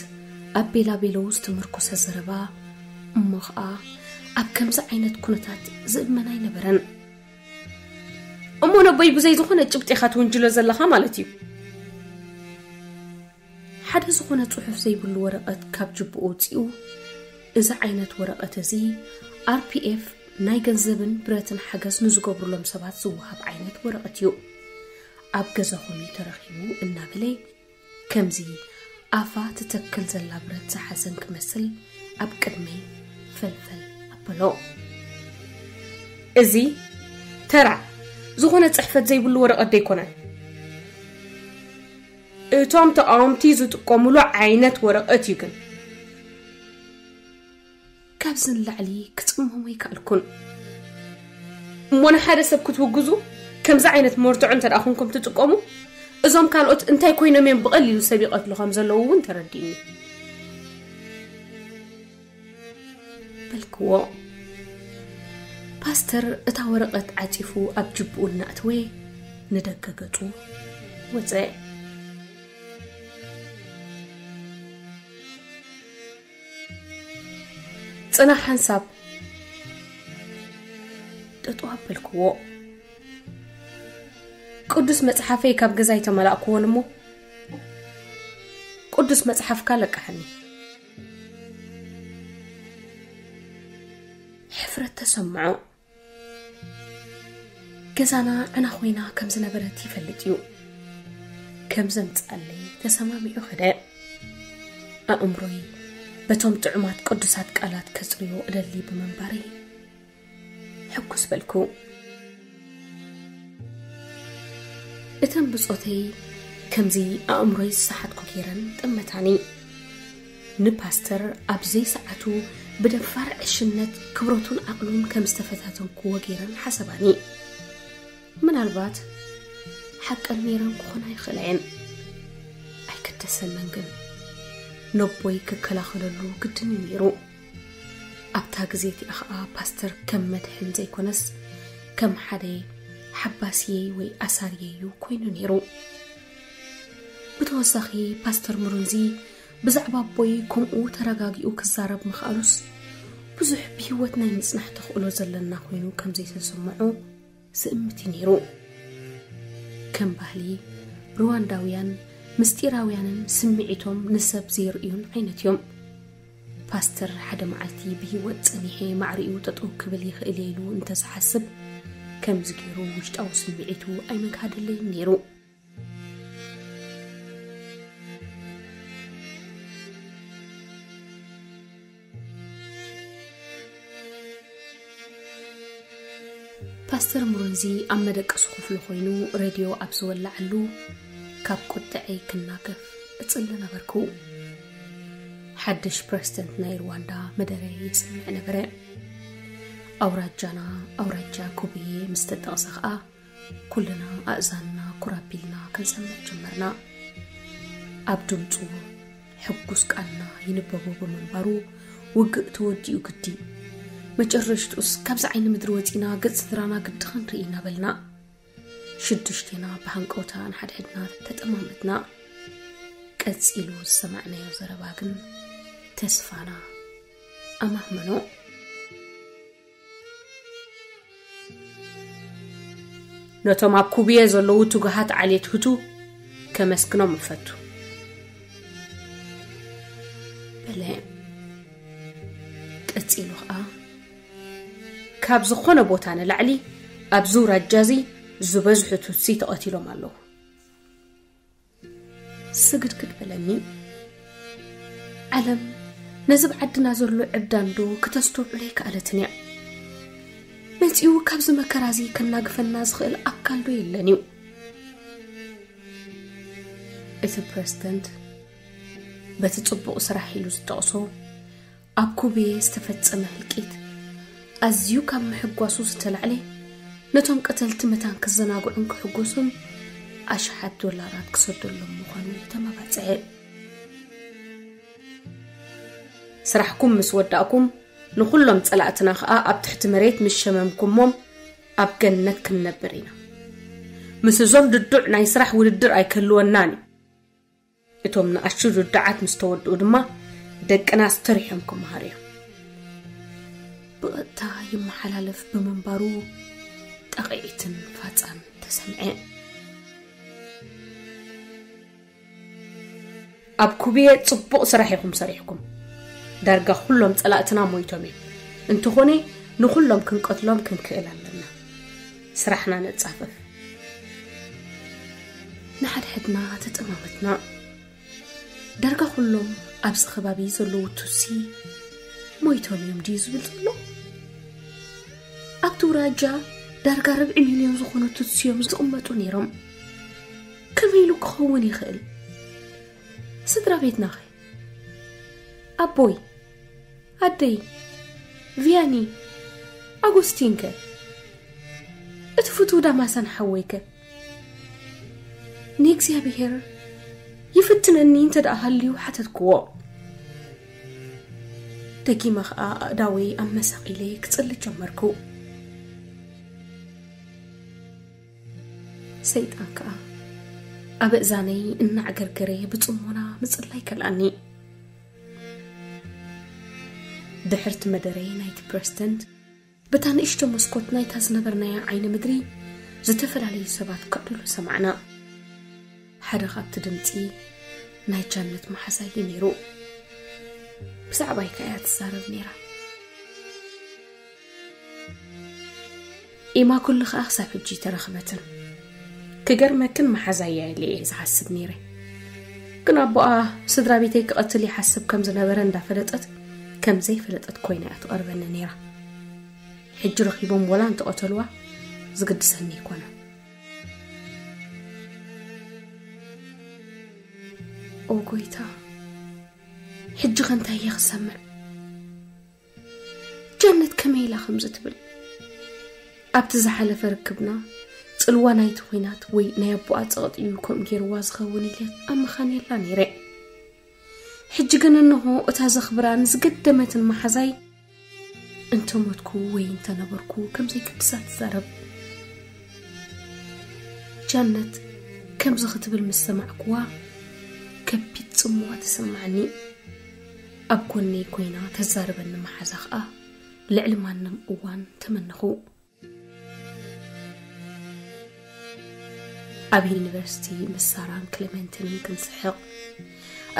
ኣብ ቤላቤሎ ዝተመርኮሰ ዘረባ እሞ ኸኣ ኣብ ከምዚ ዓይነት ኩነታት ዝእመን ኣይነበረን። እሞ ነቦይ ብዘይ ዝኾነ ጭብጢ ኢኻ ትውንጅሎ ዘለኻ ማለት እዩ። ሓደ ዝኾነ ጽሑፍ ዘይብሉ ወረቐት ካብ ጅብኡ ኣውጺኡ፣ እዚ ዓይነት ወረቐት እዚ ኣር ፒ ኤፍ ናይ ገንዘብን ብረትን ሓገዝ ንዝገብሩሎም ሰባት ዝወሃብ ዓይነት ወረቐት እዩ። ኣብ ገዛኹም እዩ ተረኺቡ እናበለ ከምዚ ኣፋ ትተክል ዘላ ብረት ዝሓዘን ክመስል ኣብ ቅድመይ ፈልፈል ኣበሎ። እዚ ተራ ዝኾነ ጽሕፈት ዘይብሉ ወረቐት ደይኮነ። እቶም ተቓወምቲ ዝጥቀሙሉ ዓይነት ወረቐት እዩ ግን። ካብዚ ንላዕሊ ክጽመሞ ኣይከኣልኩን። እሞ ንሓደ ሰብ ክትውግዙ ከምዚ ዓይነት መርትዖ እንተ ደኣ ኮንኩም ትጥቀሙ፣ እዞም ካልኦት እንታይ ኮይኖም እዮም ብቐሊሉ ሰብ ይቐትሉ ከም ዘለዉ እውን ተረዲእኒ። በልክዎ። ፓስተር እታ ወረቐት ዓጺፉ ኣብ ጅብኡ እናእተወ ንደገ ገጹ ወጸ። ጽናሕ ሓንሳብ ጠጠው ኣበልክዎ። ቅዱስ መጽሓፈይ ካብ ገዛ ኣይተመላእክዎን እሞ ቅዱስ መጽሓፍካ ለቃሕኒ። ሕፍረት ተሰምዖ። ገዛና ዕና ኮይና ከም ዝነበረት ይፈልጥ እዩ። ከም ዘምጽኣለይ ተሰማሚዑ ኸደ። ኣእምሮይ በቶም ጥዑማት ቅዱሳት ቃላት ከጽርዮ እደሊ ብምንባረይ ሕጉስ በልኩ። እተን ብጾተይ ከምዚ ኣእምሮይ ዝሰሓትኩ ገይረን ጠመታኒ። ንፓስተር ኣብ ዘይሰዓቱ ብደፋር ዕሽነት ክብረቱን ዓቕሉን ከም ዝተፈታተንኩዎ ገይረን ሓሰባኒ። ምናልባት ሓቀን ነይረን ክኾና ይኽእላ እየን። ኣይገደሰንን ግን፣ ነቦይ ክከላኸለሉ ግድን እዩ ነይሩ። ኣብታ ግዜ እቲኣ ኸኣ ፓስተር ከም መድሕን ዘይኮነስ፣ ከም ሓደ ሓባስየይ ወይ ኣሳርየይ እዩ ኮይኑ ነይሩ። ብተወሳኺ፣ ፓስተር ሙሩንዚ ብዛዕባ ኣቦይ ከምኡ ተረጋጊኡ ክዛረብ ምኽኣሉስ፣ ብዙሕ ብህይወት ናይ ምጽናሕ ተኽእሎ ዘለና ኮይኑ ከም ዘይተሰምዖ ዝእምት እዩ ነይሩ። ከም ባህሊ፣ ሩዋንዳውያን ምስጢራውያንን ስምዒቶም ንሰብ ዘይርእዩን ዓይነት እዮም። ፓስተር ሓደ መዓልቲ ብህይወት ጸኒሐ ማዕሪኡ ጠጠው ክብል ይኽእል እየ ኢሉ እንተዝሓስብ፣ ከምዚ ገይሩ ውሽጣዊ ስምዒቱ ኣይመግሃደለይን ነይሩ። ፓስተር ሙሩንዚ ኣብ መደቀሲ ክፍሉ ኮይኑ ሬድዮ ኣብ ዝወላዓሉ፣ ካብ ቁጥዐይ ክናገፍ እጽሊ ነበርኩ። ሓድሽ ፕረዚደንት ናይ ሩዋንዳ መደረ የስምዕ ነበረ። ኣውራጃና፣ ኣውራጃ ኩብዬ ምስ ተጠቕሰ ኸኣ፣ ኩልና ኣእዛንና ኩራቢልና ክንሰምዕ ጀመርና። ኣብ ድምጹ ሕጉስ ቃልና ይንበቦ ብምንባሩ፣ ውግእ ተወዲኡ ግዲ። መጨረሽትኡስ ካብዚ ዓይኒ ምድሪ ወጺና ገጽ ስድራና ግዲ ክንርኢ ኢና በልና። ሽዱሽቴና ብሃንቀውታ ንሓድሕድና ተጠማመትና። ቀጺሉ ዝሰማዕናዮ ዘረባ ግን ተስፋና ኣማህመኖ። ነቶም ኣብ ኩብየ ዘለዉ ትጉሃት ዓሌት ሁቱ ከመስግኖም እፈቱ። በለ። ቀጺሉ ኸኣ፣ ካብ ዝኾነ ቦታ ንላዕሊ ኣብዚ ውራጃ እዚ ዝበዝሑ ቱትሲ ተቐቲሎም ኣለዉ። ስግድግድ በለኒ። ዓለም ነዚ ብዓድና ዘሎ ዕብዳን ዶ ክተስተውዕሎ ኣይከኣለትን እያ። መጺኡ ካብዚ መከራ እዚ ከናግፈና ዝኽእል ኣካል ዶ የለን እዩ? እቲ ፕረዚደንት በቲ ጽቡቕ ስራሕ ኢሉ ዝጠቕሶ ኣብ ኩብየ ዝተፈጸመ ህልቂት ኣዝዩ ካብ ምሕጓሱ ዝተላዕለ፣ ነቶም ቀተልቲ መታን ክዘናግዑን ክሕጎሱን ኣሽሓት ዶላራት ክሰደሎም ምዃኑ ተመባጽዐ። ስራሕኩም ምስ ወዳእኩም፣ ንኹሎም ጸላእትና ኸኣ ኣብ ትሕቲ መሬት ምስ ሸመምኩሞም፣ ኣብ ገነት ክንነብር ኢና። ምስ እዞም ድዱዕ ናይ ስራሕ ውድድር ኣይክህልወናን እዩ። እቶም ንኣሽቱ ድዱዓት ምስ ተወድኡ ድማ፣ ደቅና ኣስተሪሖም ክመሃሩ እዮም። ብቐጥታ ይመሓላለፍ ብምንባሩ፣ ጣቕዒትን ፋጻን ተሰምዐ። ኣብ ኩብየ ጽቡቕ ስራሕ ኢኹም ሰሪሕኩም። ዳርጋ ኩሎም ጸላእትና ሞይቶም እዮም። እንተኾነ፣ ንኹሎም ክንቀትሎም ክንክእል ኣለና። ስራሕና ነጻፍፍ። ንሓድሕድና ተጠማመትና። ዳርጋ ኩሎም ኣብዚ ከባቢ ዘለዉ ቱትሲ ሞይቶም እዮም ድዩ ዝብል ዘሎ? ኣብቲ ውራጃ ዳርጋ ርብዒ ሚልዮን ዝኾኑ ቱትሲ እዮም ዝቕመጡ ነይሮም። ከመይ ኢሉ ክኸውን ይኽእል? ስድራ ቤትናኸ? ኣቦይ፣ ኣደይ፣ ቪያኒ፣ ኣጎስቲንከ? እቲ ፍቱው ዳማሳን ሓወይከ? ንእግዚኣብሔር ይፍትነኒ እንተ ደኣ ሃልዩ ሓተትክዎ። ደጊመ ኸኣ ኣእዳወይ ኣመሳቒለ ክጽሊ ጀመርኩ። ሰይጣን ከኣ ኣብ እዛነይ እናዕገርገረ ብጽሞና ምጽላይ ከልኣኒ። ድሕርቲ መደረ ናይቲ ፕረዚደንት፣ በታ ንእሽቶ መስኮት ናይታ ዝነበርናያ ዓይኒ ምድሪ ዝተፈላለዩ ሰባት ክዕልሉ ሰማዕና። ሓደ ካብቲ ድምጺ ናይ ጃነት መሓዛይ እዩ ነይሩ። ብዛዕባይ ከኣ እያ ትዛረብ ነይራ። ኤማ ኩሉ ከኣ ክሳብ ሕጂ ተረኽበትን። ክገርመክን መሓዛይ እያ ኢለ እየ ዝሓስብ ነይረ። ግን ኣቦኣ ስድራ ቤተይ ክቐትል ይሓስብ ከም ዝነበረ እንዳፈለጠት፣ ከም ዘይፈለጠት ኮይና እያ ትቐርበኒ ነይራ። ሕጂ ረኺቦም ወላ እንተቐተልዋ ዝግድሰኒ ኣይኮነን። ኦ ጎይታ፣ ሕጂ ኸ እንታይ እየ ክሰምዕ? ጃነት ከመይ ኢላ ከምዚ ትብል? ኣብቲ ዝሓለፈ ርክብና፣ ጽልዋ ናይቲ ኲናት ወይ ናይ ኣቦኣ ጸቕጢ እዩ ከምኡ ገይርዋ ዝኸውን ኢለ ኣመኻንየላ ነይረ። ሕጂ ግን እንሆ እታ ዘኽብራን ዝገደመትን መሓዛይ፣ እንተ ሞትኩ ወይ እንተ ነበርኩ ከም ዘይግድሳ ትዛረብ። ጃነት ከምዚ ክትብል ምስ ሰማዕኩዋ፣ ከቢድ ጽምዋ ተሰማዓኒ። ኣብ ጎነይ ኮይና ተዛርበኒ መሓዛ ኸኣ ልዕሊ ማንም እዋን ተመነኹ። ኣብ ዩኒቨርሲቲ ምስ ሳራን ክሌመንቲንን ክንስሕቕ፣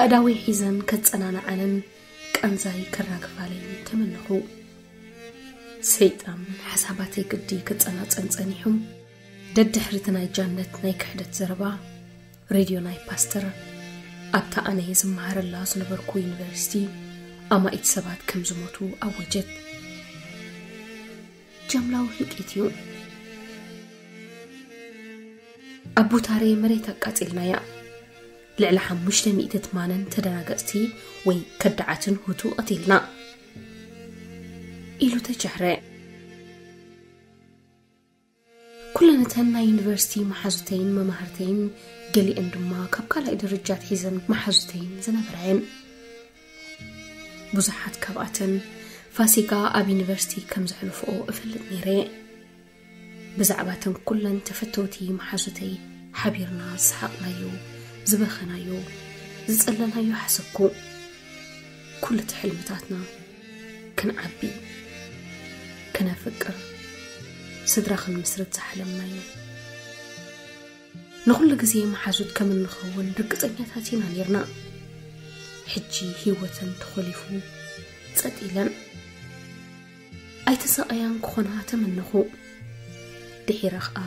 ኣእዳወይ ሒዘን ከጸናንዓንን ቃንዛይ ከራግፋለይን ተመነኹ። ሰይጣን ሓሳባተይ ግዲ ክጸናጸን ጸኒሑ። ደድሕሪ እቲ ናይ ጃነት ናይ ክሕደት ዘረባ፣ ሬድዮ ናይ ፓስተር ኣብታ ኣነ ዝመሃረላ ዝነበርኩ ዩኒቨርሲቲ ኣማኢት ሰባት ከም ዝሞቱ ኣወጀት። ጃምላዊ ህልቂት እዩ። ኣብ ቡታሬ መሬት ኣቃጺልናያ። ልዕሊ ሓሙሽተ ሚእቲ ትማንን ተደናገጽቲ ወይ ከዳዓትን ሁቱ ቀቲልና፣ ኢሉ ተጃህረ። ኩለን እተን ናይ ዩኒቨርሲቲ መሓዙተይን መማህርተይን፣ ገሊአን ድማ ካብ ካልኣይ ደረጃ ኣትሒዘን መሓዙተይን ዝነበራ እየን። ብዙሓት ካብኣተን ፋሲጋ ኣብ ዩኒቨርሲቲ ከም ዘሕልፍኦ እፈልጥ ነይረ። ብዛዕባ እተን ኩለን ተፈተውቲ መሓዙተይ ሓቢርና ዝሰሓቕናዮ፣ ዝበኸናዮ፣ ዝጸለናዮ ሓሰብኩ። ኩሉ እቲ ሕልምታትና፣ ክንዓቢ፣ ክነፍቅር፣ ስድራ ክንምስርት ዝሓለምናዮ። ንኹሉ ግዜ መሓዙት ከም እንኸውን ርግጸኛታት ኢና ኔርና። ሕጂ ህይወተን ተኾሊፉ ጸጥ ኢለን። ኣይተሳቐያን ክኾና ተመነኹ። ድሒረ ኸኣ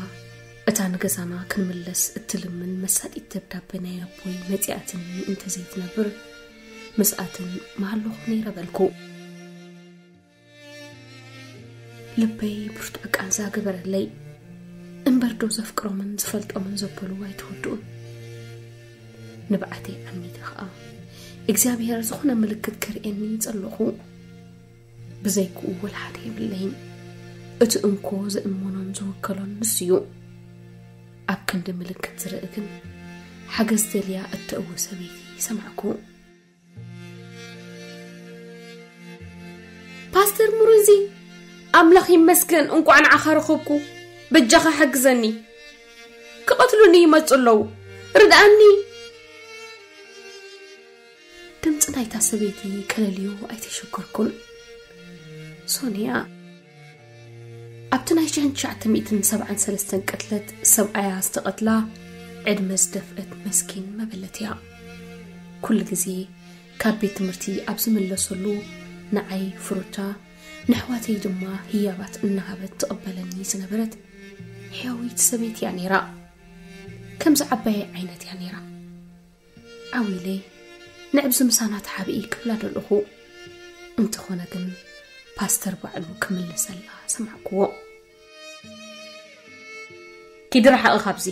እታ ንገዛና ክንምለስ እትልምን መሳጢት ደብዳበ ናይ ኣቦይ መጺኣትኒ እንተዘይትነብር፣ ምስኣተን ምሃለኹ ነይረ በልኩ። ልበይ ብርቱዕ ቃንዛ ገበረለይ። እምበርዶ ዘፍቅሮምን ዝፈልጦምን ዘበሉ ኣይተወድኡን። ንብዓተይ ዓሚተ ኸኣ እግዚኣብሔር ዝኾነ ምልክት ከርእየኒ ጸለኹ። ብዘይክኡ ወላ ሓደ የብለይን። እቲ እንኮ ዝእመኖን ዝውከሎን ንሱ እዩ። ኣብ ክንዲ ምልክት ዝርኢ ግን ሓገዝ ደልያ እተእዊ ሰበይቲ ሰማዕኩ። ፓስተር ሙሩዚ፣ ኣምላኽ ይመስገን፣ እንቋዕ ንዓኻ ረኸብኩ። በጃኻ ሓግዘኒ። ክቐትሉኒ ይመጹ ኣለዉ። ርድኣኒ። ድምጺ ናይታ ሰበይቲ ከለልዮ ኣይተሸገርኩን። ሶንያ፣ ኣብቲ ናይ ሽሕን ትሽዓተ ሚእትን ሰብዓን ሰለስተን ቅትለት ሰብኣያ ዝተቐትላ ዕድመ ዝደፍአት መስኪን መበለት እያ። ኩሉ ግዜ ካብ ቤት ትምህርቲ ኣብ ዝምለሰሉ ንዓይ ፍሩታ፣ ንኣሕዋተይ ድማ ህያባት እናሃበት ትቕበለኒ ዝነበረት ሕያዊት ሰበይቲ እያ ነይራ። ከምዚ ዓባየይ ዓይነት እያ ነይራ። ዓው ኢለ፣ ንዕብዚ ምሳና ተሓብኢ ክብላ ደለኹ። እንተኾነ ግን ፓስተር ባዕሉ ክምልሰላ ሰማዕክዎ። ኪዲ ርሓቒ ካብዚ።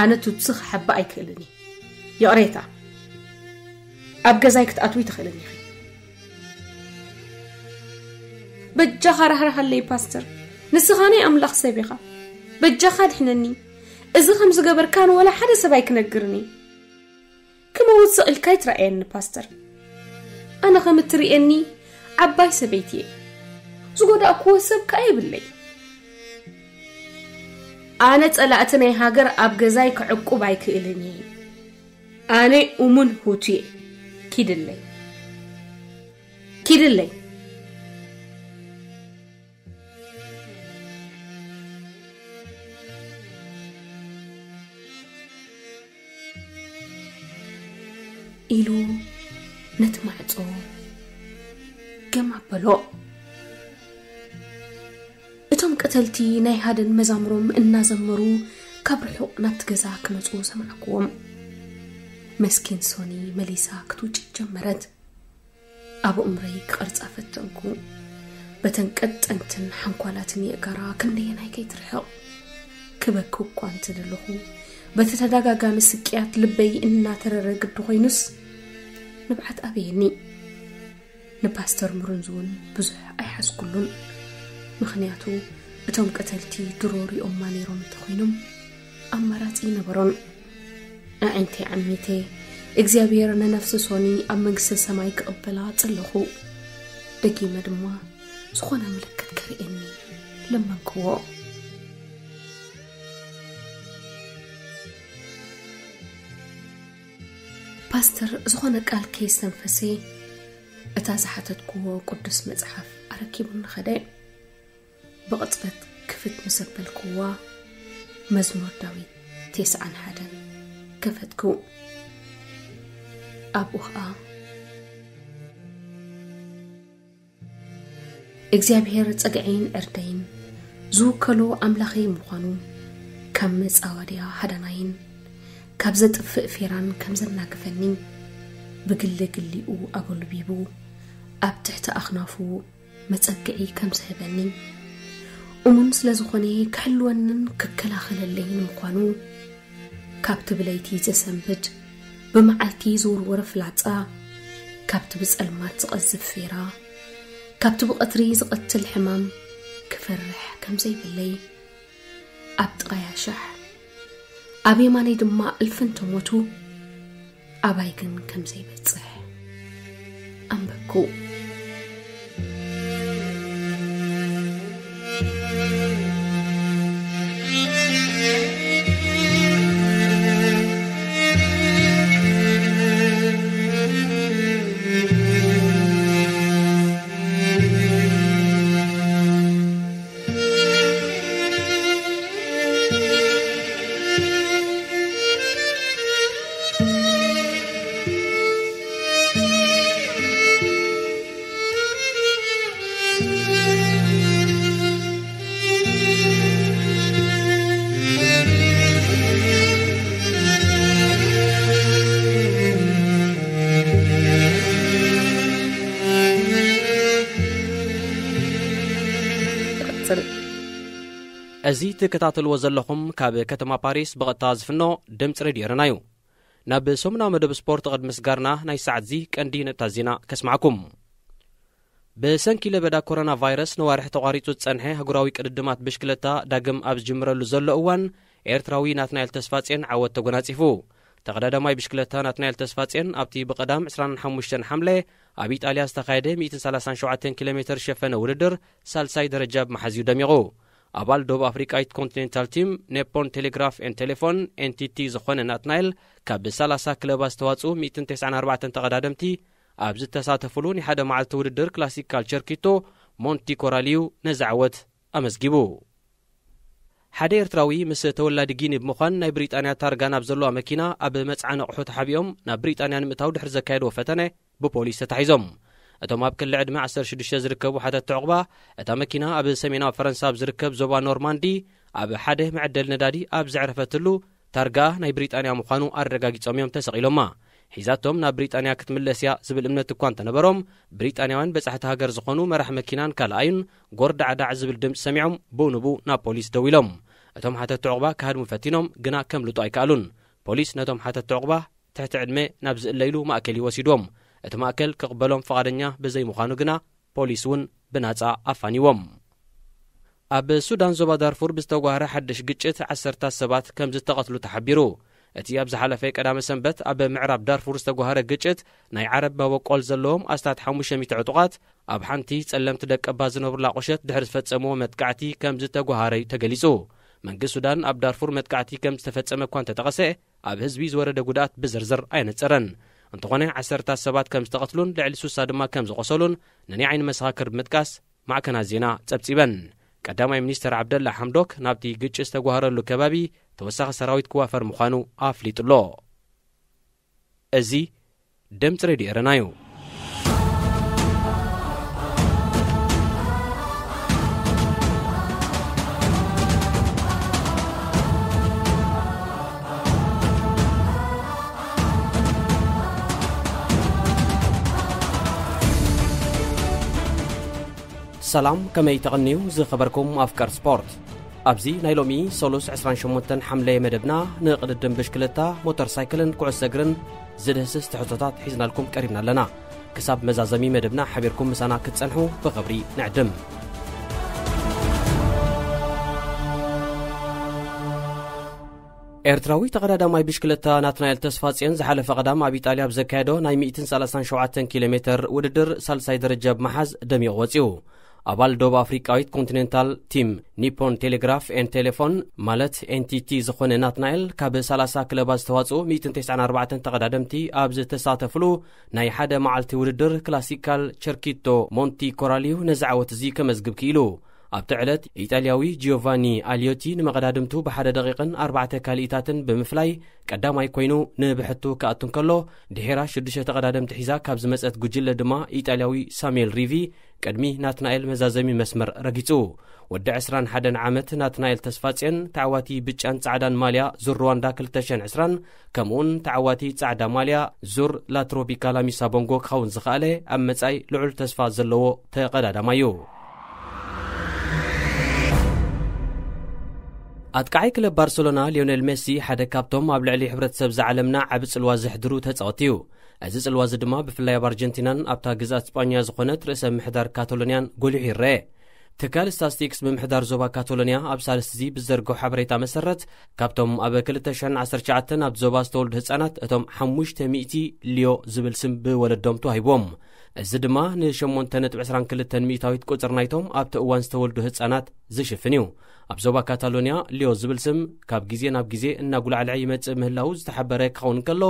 ኣነ ቱትሲ ክሓቢ ኣይክእልን እየ። ይቕሬታ። ኣብ ገዛይ ክትኣትዊ ትኽእልን ኢኺ። በጃኻ ራህራሃለይ ፓስተር። ንስኻ ናይ ኣምላኽ ሰብ ኢኻ። በጃኻ ድሕነኒ። እዚ ከም ዝገበርካ ንወላ ሓደ ሰብ ኣይክነግርን እየ። ክመውት ስቕ ኢልካ ኣይትረኣየኒ ፓስተር። ኣነ ከም እትርእየኒ ዓባይ ሰበይቲ እየ። ዝጎዳእክዎ ሰብ ከኣ የብለይ። ኣነ ጸላእቲ ናይ ሃገር ኣብ ገዛይ ክዕቁብ ኣይክእልን እየ። ኣነ እሙን ሁቱ እየ። ኪድለይ። ኪድለይ። ኢሉ ነቲ ማዕጾ ገም ኣበሎ። እቶም ቀተልቲ ናይ ሃደን መዛሙሮም እናዘመሩ ካብ ርሑቕ ናብቲ ገዛ ክመጹ ሰማዕክዎም። መስኪን ሶኒ መሊሳ ክትውጭ ጀመረት። ኣብ ኣእምሮይ ክቐርጻ ፈተንኩ። በተን ቀጠንትን ሓንኳላትን የእጋራ ክንደየናይ ከይትርሕቕ። ክበኪ እኳ እንተደለኹ፣ በቲ ተደጋጋሚ ስቅያት ልበይ እናተረረ ግዲ ኮይኑስ፣ ንብዓት ኣበየኒ። ንፓስተር ሙሩንዝ እውን ብዙሕ ኣይሓዝኩሉን። ምኽንያቱ፣ እቶም ቀተልቲ ድሮ ሪኦማ ነይሮም እንተኾይኖም፣ ኣማራጺ ኣይነበሮን። ኣዒንተይ ዓሚተ፣ እግዚኣብሔር ንነፍሲ ሶኒ ኣብ መንግስተ ሰማይ ክቕበላ ጸለኹ። ደጊመ ድማ ዝኾነ ምልክት ከርእየኒ ለመንክዎ። ፓስተር ዝኾነ ቃል ከየስተንፈሰ፣ እታ ዝሓተትክዎ ቅዱስ መጽሓፍ ኣረኪቡኒ ኸደ። ብቕጽበት ክፍት ምስ ኣበልክዋ፣ መዝሙር ዳዊት ተስዓን ሓደን ከፈትኩ። ኣብኡ ኸኣ፣ እግዚኣብሔር ጸግዐይን ዕርደይን ዝውከሎ ኣምላኸይ ምዃኑ፣ ካብ መጻወድያ ሃዳናይን ካብ ዘጥፍእ ፌራን ከም ዘናግፈኒ፣ ብግሊ ግሊኡ ኣጎልቢቡ ኣብ ትሕቲ ኣኽናፉ መጸግዒ ከም ዝህበኒ፣ እሙን ስለ ዝኾነ ክሕልወንን ክከላኸለለይን ምዃኑ፣ ካብቲ ብለይቲ ዘሰንብድ ብመዓልቲ ዝውርወር ፍላጻ፣ ካብቲ ብጸልማት ዝቐዝፍ ፌራ፣ ካብቲ ብቐትሪ ዝቐትል ሕማም ክፈርሕ ከም ዘይብለይ፣ ኣብ ጥቓያ ሸሕ፣ ኣብ የማነይ ድማ እልፊ እንተሞቱ፣ ኣባይ ግን ከም ዘይበጽሕ ኣንበብኩ። ይቕጽል። እዚ ትከታተልዎ ዘለኹም ካብ ከተማ ፓሪስ ብቐጥታ ዝፍኖ ድምፂ ሬድዮ ኤረና እዩ። ናብ ሰሙናዊ መደብ ስፖርት ቅድሚ ምስጋርና ናይ ሰዓት እዚ ቀንዲ ነጥብታት ዜና ከስማዕኩም። ብሰንኪ ለበዳ ኮሮና ቫይረስ ነዋርሕ ተቋሪጹ ዝጸንሐ ኣህጉራዊ ቅድድማት ብሽክለታ ዳግም ኣብ ዝጅምረሉ ዘሎ እዋን፣ ኤርትራዊ ናትናኤል ተስፋጽዮን ዓወት ተጎናጺፉ። ተቐዳዳማይ ብሽክለታ ናትናኤል ተስፋጽዮን ኣብቲ ብቐዳም ዕስራን ሓሙሽተን ሓምለ ኣብ ኢጣልያ ዝተኻየደ ሚእትን ሰላሳን ሸውዓተን ኪሎ ሜተር ዝሸፈነ ውድድር ሳልሳይ ደረጃ ብምሓዝ እዩ ደሚቑ። ኣባል ደቡብ ኣፍሪቃዊት ኮንቲኔንታል ቲም ኔፖን ቴሌግራፍ ኤን ቴሌፎን፣ ኤን ቲ ቲ፣ ዝኾነ ናትናኤል፣ ካብ ሰላሳ ክለባት ዝተዋጽኡ ሚእትን ተስዓን ኣርባዕተን ተቐዳደምቲ ኣብ ዝተሳተፉሉ ናይ ሓደ መዓልቲ ውድድር ክላሲካል ቸርኪቶ ሞንቲ ኮራልዩ ነዚ ዓወት ኣመዝጊቡ። ሓደ ኤርትራዊ ምስ ተወላዲ ጊኒ ብምዃን ናይ ብሪጣንያ ታርጋ ናብ ዘለዋ መኪና ኣብ መጽዓኒ ኣቑሑ ተሓቢኦም ናብ ብሪጣንያ ንምእታው ድሕሪ ዘካየድዎ ፈተነ ብፖሊስ ተታሒዞም። እቶም ኣብ ክሊ ዕድመ ዓሰርተ ሽዱሽተ ዝርከቡ ሓተትቲ ዕቑባ፣ እታ መኪና ኣብ ሰሜናዊ ፈረንሳ ኣብ ዝርከብ ዞባ ኖርማንዲ ኣብ ሓደ መዐደሊ ነዳዲ ኣብ ዘዕረፈትሉ ታርጋ ናይ ብሪጣንያ ምዃኑ ኣረጋጊጾም እዮም ተሰቒሎማ። ሒዛቶም ናብ ብሪጣንያ ክትምለስ እያ ዝብል እምነት እኳ እንተነበሮም፣ ብሪጣንያውያን በጻሕቲ ሃገር ዝኾኑ መራሕ መኪናን ካልኣዩን ጎርዳዕዳዕ ዝብል ድምጺ ሰሚዖም ብኡ ንብኡ ናብ ፖሊስ ደዊሎም። እቶም ሓተትቲ ዕቑባ ክሃድሙ ፈቲኖም ግና ከምልጡ ኣይከኣሉን። ፖሊስ ነቶም ሓተትቲ ዕቑባ ትሕቲ ዕድመ ናብ ዝእለይሉ ማእከል እዩ ወሲድዎም። እቲ ማእከል ክቕበሎም ፍቓደኛ ብዘይምዃኑ ግና ፖሊስ እውን ብናጻ ኣፋንይዎም። ኣብ ሱዳን ዞባ ዳርፉር ብዝተጓህረ ሓድሽ ግጭት ዓሰርታት ሰባት ከም ዝተቐትሉ ተሓቢሩ። እቲ ኣብ ዝሓለፈ ቀዳመ ሰንበት ኣብ ምዕራብ ዳርፉር ዝተጓህረ ግጭት ናይ ዓረብ መበቆል ዘለዎም ኣስታት ሓሙሽተ ሚእቲ ዕጡቓት ኣብ ሓንቲ ጸለምቲ ደቀባት ዝነብሩላ ቁሸት ድሕሪ ዝፈጸምዎ መጥቃዕቲ ከም ዝተጓሃረ እዩ ተገሊጹ። መንግስቲ ሱዳን ኣብ ዳርፉር መጥቃዕቲ ከም ዝተፈጸመ እኳ እንተጠቐሰ፣ ኣብ ህዝቢ ዝወረደ ጉድኣት ብዝርዝር ኣየነጸረን። እንተኾነ ዓሰርታት ሰባት ከም ዝተቐትሉን ልዕሊ ስሳ ድማ ከም ዝቖሰሉን ነናይ ዓይኒ መሰኻክር ብምጥቃስ ማዕከናት ዜና ጸብጺበን። ቀዳማይ ሚኒስተር ዓብደላ ሓምዶክ ናብቲ ግጭት ዝተጓሃረሉ ከባቢ ተወሳኺ ሰራዊት ክዋፈር ምዃኑ ኣፍሊጡ ኣሎ። እዚ ድምጺ ሬድዮ ኤረና እዩ። ሰላም፣ ከመይ ተቐንዩ ዝኸበርኩም ኣፍቀር ስፖርት? ኣብዚ ናይ ሎሚ ሰሉስ ዕስራን ሸሞንተን ሓምለ መደብና ንቕድድም ብሽክለታ፣ ሞተር ሳይክልን ኩዕሶ እግርን ዝድህስስ ትሕዝቶታት ሒዝናልኩም ቀሪብና ኣለና። ክሳብ መዛዘሚ መደብና ሓቢርኩም ምሳና ክትጸንሑ ብኽብሪ ንዕድም። ኤርትራዊ ተቐዳዳማይ ብሽክለታ ናትናኤል ተስፋጽዮን ዝሓለፈ ቀዳም ኣብ ኢጣልያ ኣብ ዘካየዶ ናይ ሚእትን ሰላሳን ሸውዓተን ኪሎ ሜተር ውድድር ሳልሳይ ደረጃ ብምሓዝ ደሚቑ ወጺኡ። ኣባል ደቡብ ኣፍሪቃዊት ኮንቲኔንታል ቲም ኒፖን ቴሌግራፍ ኤን ቴሌፎን ማለት ኤን ቲ ቲ ዝኾነ ናትናኤል፣ ካብ ሰላሳ ክለባት ዝተዋጽኡ ሚእትን ተስዓን ኣርባዕተን ተቐዳደምቲ ኣብ ዝተሳተፍሉ ናይ ሓደ መዓልቲ ውድድር ክላሲካል ቸርኪቶ ሞንቲ ኮራልዩ ነዚ ዓወት እዚ ከመዝግብ ክኢሉ። ኣብቲ ዕለት ኢጣልያዊ ጂዮቫኒ ኣልዮቲ ንመቐዳድምቱ ብሓደ ደቂቕን ኣርባዕተ ካልኢታትን ብምፍላይ ቀዳማይ ኮይኑ ንብሕቱ ክኣቱ እንከሎ፣ ድሒራ ሽዱሽተ ተቐዳደምቲ ሒዛ ካብ ዝመጸት ጉጅለ ድማ ኢጣልያዊ ሳሙኤል ሪቪ ቅድሚ ናትናኤል መዛዘሚ መስመር ረጊጹ። ወዲ ዕስራን ሓደን ዓመት ናትናኤል ተስፋጽዮን ተዓዋቲ ብጫን ጻዕዳን ማልያ ዙር ሩዋንዳ ክልተ ሽሕን ዕስራን ከምኡውን ተዓዋቲ ጻዕዳ ማልያ ዙር ላትሮፒካላ ሚሳ ቦንጎ ክኸውን ዝኸኣለ ኣብ መጻኢ ልዑል ተስፋ ዘለዎ ተቐዳዳማይ እዩ። ኣጥቃዓይ ክለብ ባርሰሎና ሊዮኔል ሜሲ ሓደ ካብቶም ኣብ ልዕሊ ሕብረተሰብ ዝዓለምና ዓቢ ጽልዋ ዘሕድሩ ተጻወቲ እዩ። እዚ ጽልዋ እዚ ድማ ብፍላይ ኣብ ኣርጀንቲናን ኣብታ ግዝኣት ስጳኛ ዝኾነት ርእሰ ምሕዳር ካታሎንያን ጎሊሑ ይረአ። ትካል ስታስቲክስ ምምሕዳር ዞባ ካታሎንያ ኣብ ሳልስቲ እዚ ብዘርግሖ ሓበሬታ መሰረት፣ ካብቶም ኣብ ክልተ ሽሕን ዓሰርተ ትሽዓተን ኣብ ዞባ ዝተወልዱ ህጻናት እቶም ሓሙሽተ ሚእቲ ሊዮ ዝብል ስም ብወለዶም ተዋሂብዎም። እዚ ድማ ንሸሞንተ ነጥቢ ዕስራን ክልተን ሚእታዊት ቁጽር ናይቶም ኣብቲ እዋን ዝተወልዱ ህጻናት ዝሽፍን እዩ። ኣብ ዞባ ካታሎንያ ሊዮ ዝብል ስም ካብ ግዜ ናብ ግዜ እናጉላዕልዐ ይመጽእ ምህላዉ ዝተሓበረ ክኸውን እንከሎ፣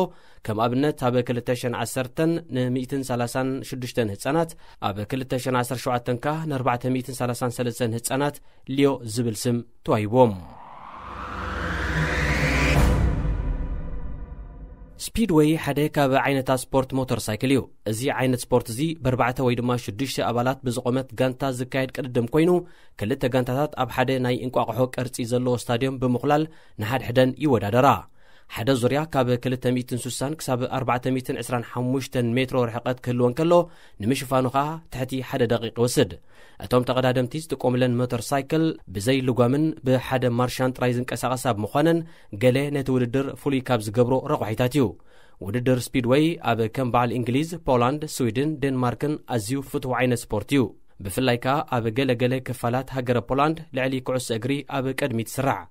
ከም ኣብነት ኣብ ክልተ ሽሕን ዓሰርተን ን ሚእትን ሰላሳን ሽዱሽተን ህጻናት፣ ኣብ ክልተ ሽሕን ዓሰርተ ሸውዓተን ከኣ ን ኣርባዕተ ሚእትን ሰላሳን ሰለስተን ህጻናት ሊዮ ዝብል ስም ተዋሂብዎም። ስፒድወይ ሓደ ካብ ዓይነታት ስፖርት ሞተር ሳይክል እዩ። እዚ ዓይነት ስፖርት እዚ ብኣርባዕተ ወይ ድማ ሽዱሽተ ኣባላት ብዝቖመት ጋንታ ዝካየድ ቅድድም ኮይኑ፣ ክልተ ጋንታታት ኣብ ሓደ ናይ እንቋቑሖ ቅርጺ ዘለዎ ስታድዮም ብምኹላል ንሓድሕደን ይወዳደራ። ሓደ ዙርያ ካብ ክልተ ሚእትን ስሳን ክሳብ ኣርባዕተ ሚእትን ዕስራን ሓሙሽተን ሜትሮ ርሕቀት ክህልዎ እንከሎ፣ ንምሽፋኑ ኸኣ ትሕቲ ሓደ ደቂቕ ይወስድ። እቶም ተቐዳደምቲ ዝጥቀሙለን ሞተር ሳይክል ብዘይ ልጓምን ብሓደ ማርሻን ጥራይ ዝንቀሳቐሳ ብምዃነን፣ ገለ ነቲ ውድድር ፍሉይ ካብ ዝገብሮ ረቋሒታት እዩ። ውድድር ስፒድወይ ኣብ ከም በዓል እንግሊዝ፣ ፖላንድ፣ ስዊድን፣ ዴንማርክን ኣዝዩ ፍቱው ዓይነት ስፖርት እዩ። ብፍላይ ከኣ ኣብ ገለ ገለ ክፋላት ሃገረ ፖላንድ ልዕሊ ኩዕሶ እግሪ ኣብ ቅድሚት ይስራዕ።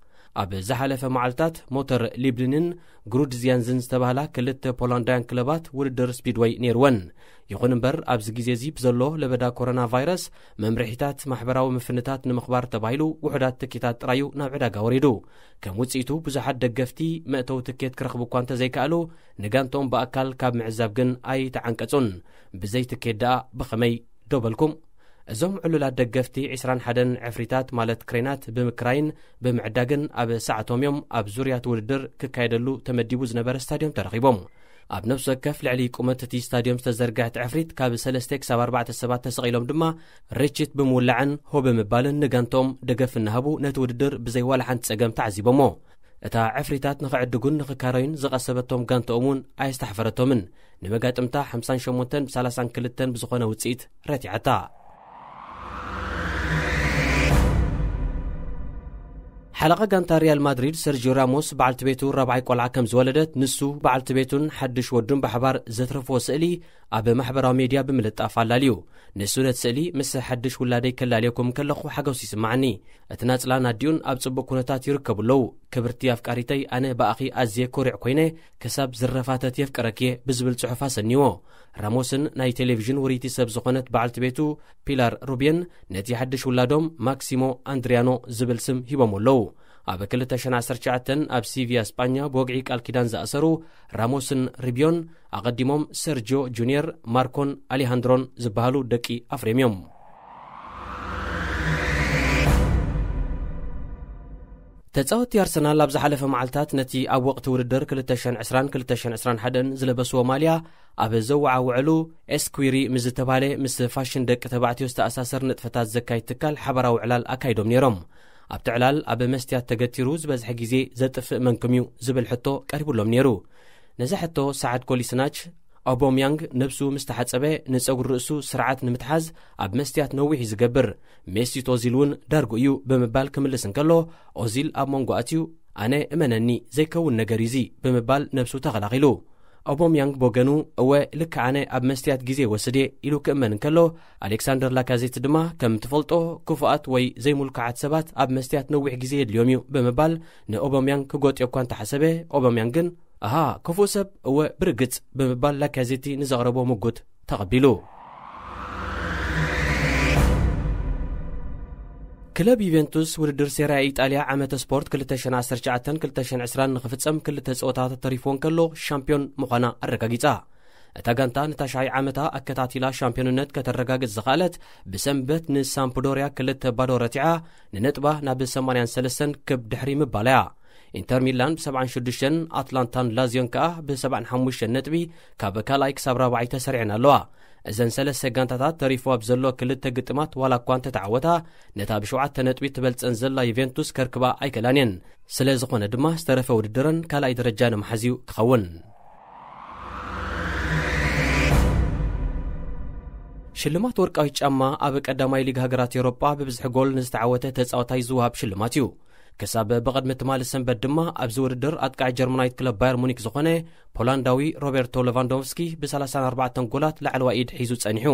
ኣብ ዝሓለፈ መዓልታት ሞተር ሊብሊንን ግሩድዝያንዝን ዝተባህላ ክልተ ፖላንዳውያን ክለባት ውድድር ስፒድወይ ነይርወን። ይኹን እምበር ኣብዚ ግዜ እዚ ብዘሎ ለበዳ ኮሮና ቫይረስ መምርሒታት ማሕበራዊ ምፍንታት ንምኽባር ተባሂሉ ውሑዳት ትኬታት ጥራዩ ናብ ዕዳጋ ወሪዱ። ከም ውጽኢቱ ብዙሓት ደገፍቲ መእተዊ ትኬት ክረኽቡ እኳ እንተዘይከኣሉ፣ ንጋንቶም ብኣካል ካብ ምዕዛብ ግን ኣይተዓንቀጹን። ብዘይ ትኬት ደኣ ብኸመይ ዶ በልኩም? እዞም ዕሉላት ደገፍቲ ዕስራን ሓደን ዕፍሪታት ማለት ክሬናት ብምክራይን ብምዕዳግን ኣብ ሰዓቶም እዮም ኣብ ዙርያ እቲ ውድድር ክካየደሉ ተመዲቡ ዝነበረ ስታድዮም ተረኺቦም። ኣብ ነፍሲ ወከፍ ልዕሊ ቁመት እቲ ስታድዮም ዝተዘርግሐት ዕፍሪት ካብ ሰለስተ ክሳብ ኣርባዕተ ሰባት ተሰቒሎም ድማ ርችት ብምውላዕን ሆ ብምባልን ንጋንቶም ደገፍ እናሃቡ ነቲ ውድድር ብዘይ ዋላ ሓንቲ ጸገም ተዓዚቦሞ። እታ ዕፍሪታት ንኽዕድጉን ንኽካረዩን ዝቐሰበቶም ጋንተኦም እውን ኣየስተሕፈረቶምን። ንመጋጥምታ ሓምሳን ሸሞንተን ብሰላሳን ክልተን ብዝኾነ ውጽኢት ረቲዓታ። ሓለቓ ጋንታ ሪያል ማድሪድ ሰርጂዮ ራሞስ በዓልቲ ቤቱ ራብዓይ ቆልዓ ከም ዝወለደት፣ ንሱ፣ በዓልቲ ቤቱን ሓድሽ ወዱን ብሓባር ዘትረፍዎ ስእሊ ኣብ ማሕበራዊ ሜድያ ብምልጣፍ ኣላልዩ። ንሱ ነቲ ስእሊ፣ "ምስ ሓድሽ ውላደይ ከላልየኩም ከለኹ ሓጎስ ይስምዓኒ። እቲ ናጽላን ኣዲኡን ኣብ ጽቡቕ ኩነታት ይርከቡ ኣለዉ። ክብርቲ ኣፍቃሪተይ፣ ኣነ ብኣኺ ኣዝየ ኮሪዕ ኮይነ፣ ክሳብ ዝረፋተት የፍቅረኪ እየ" ብዝብል ጽሑፍ ኣሰንይዎ። ራሞስን ናይ ቴሌቪዥን ውርይቲ ሰብ ዝኾነት በዓልቲ ቤቱ ፒላር ሩብየን ነቲ ሓድሽ ውላዶም ማክሲሞ ኣንድሪያኖ ዝብል ስም ሂቦም ኣለዉ። ኣብ ክልተ ሽሕን ዓሰርተ ትሽዓተን ኣብ ሲቪያ ስጳኛ ብወግዒ ቃል ኪዳን ዝኣሰሩ ራሞስን ሪብዮን ኣቐዲሞም ሰርጂዮ ጁኒየር፣ ማርኮን ኣሊሃንድሮን ዝበሃሉ ደቂ ኣፍሬም እዮም። ተጻወትቲ ኣርሰናል ኣብ ዝሓለፈ መዓልታት ነቲ ኣብ ወቕቲ ውድድር ክልተ ሽሕን ዕስራን ክልተ ሽሕን ዕስራን ሓደን ዝለበስዎ ማልያ ኣብ ዘወዓውዐሉ ኤስኩዊሪ ምስ ዝተባህለ ምስ ፋሽን ደቂ ተባዕትዮ ዝተኣሳሰር ንጥፈታት ዘካይድ ትካል ሓባራዊ ዕላል ኣካይዶም ነይሮም። ኣብቲ ዕላል ኣብ መስትያት ተገቲሩ ዝበዝሐ ግዜ ዘጥፍእ መንክም እዩ ዝብል ሕቶ ቀሪቡሎም ነይሩ። ነዚ ሕቶ ሰዓት ኮሊስናች፣ ኦቦምያንግ ነብሱ ምስ ተሓጸበ ንጸጉሪ ርእሱ ስርዓት ንምትሓዝ ኣብ መስትያት ነዊሕ እዩ ዝገብር፣ ሜሲት ኦዚል እውን ዳርጉ እዩ ብምባል ክምልስ እንከሎ፣ ኦዚል ኣብ መንጎ ኣትዩ፣ "ኣነ እመነኒ ዘይከውን ነገር እዩ እዚ" ብምባል ነብሱ ተኸላኺሉ። ኦቦምያንግ ብወገኑ፣ "እወ፣ ልክዕ ኣነ ኣብ መስትያት ግዜ ይወስድ እየ" ኢሉ ክእመን እንከሎ፣ ኣሌክሳንደር ላካዜት ድማ፣ "ከም ትፈልጦ፣ ክፉኣት ወይ ዘይምልኩዓት ሰባት ኣብ መስትያት ነዊሕ ግዜ የድልዮም እዩ" ብምባል ንኦቦምያንግ ክጎጥዮ እኳ እንተሓሰበ፣ ኦቦምያንግ ግን፣ "ኣሃ፣ ክፉእ ሰብ፣ እወ፣ ብርግጽ" ብምባል ላካዜቲ ንዘቕረቦ ምጉት ተቐቢሉ። ክለብ ዩቬንቱስ ውድድር ሴሪያ ኢጣልያ ዓመተ ስፖርት ክልተ ሽሕን ዓሰርተ ትሽዓተን ክልተ ሽሕን ዕስራን ንኽፍጸም ክልተ ጸወታታት ተሪፍዎ እንከሎ ሻምፒዮን ምዃና ኣረጋጊጻ። እታ ጋንታ ንታሽዓይ ዓመታ ኣከታቲላ ሻምፒዮንነት ከተረጋግጽ ዝኸኣለት ብሰንበት ንሳምፕዶርያ ክልተ ባዶ ረቲዓ ንነጥባ ናብ ሰማንያን ሰለስተን ክብ ድሕሪ ምባል እያ። ኢንተር ሚላን ብሰብዓን ሽዱሽተን፣ ኣትላንታን ላዚዮን ከኣ ብሰብዓን ሓሙሽተን ነጥቢ ካብ ካልኣይ ክሳብ ራብዓይ ተሰሪዐን ኣለዋ። እዘን ሰለስተ ጋንታታት ተሪፉ ኣብ ዘሎ ክልተ ግጥማት ዋላ እኳ እንተተዓወታ፣ ነታ ብሸውዓተ ነጥቢ ትበልጸን ዘላ ዩቬንቱስ ከርክባ ኣይከላን እየን። ስለ ዝኾነ ድማ ዝተረፈ ውድድረን ካልኣይ ደረጃ ንምሓዝ እዩ ክኸውን። ሽልማት ወርቃዊት ጫማ ኣብ ቀዳማይ ሊግ ሃገራት ኤውሮጳ ብብዝሒ ጎል ንዝተዓወተ ተጻዋታይ ዝወሃብ ሽልማት እዩ። ክሳብ ብቕድሚ ትማሊ ሰንበት ድማ ኣብዚ ውድድር ኣጥቃዒ ጀርመናዊት ክለብ ባየር ሙኒክ ዝኾነ ፖላንዳዊ ሮቤርቶ ሌቫንዶቭስኪ ብሰላሳን ኣርባዕተን ጎላት ላዕለዋይ ኢድ ሒዙ ጸኒሑ።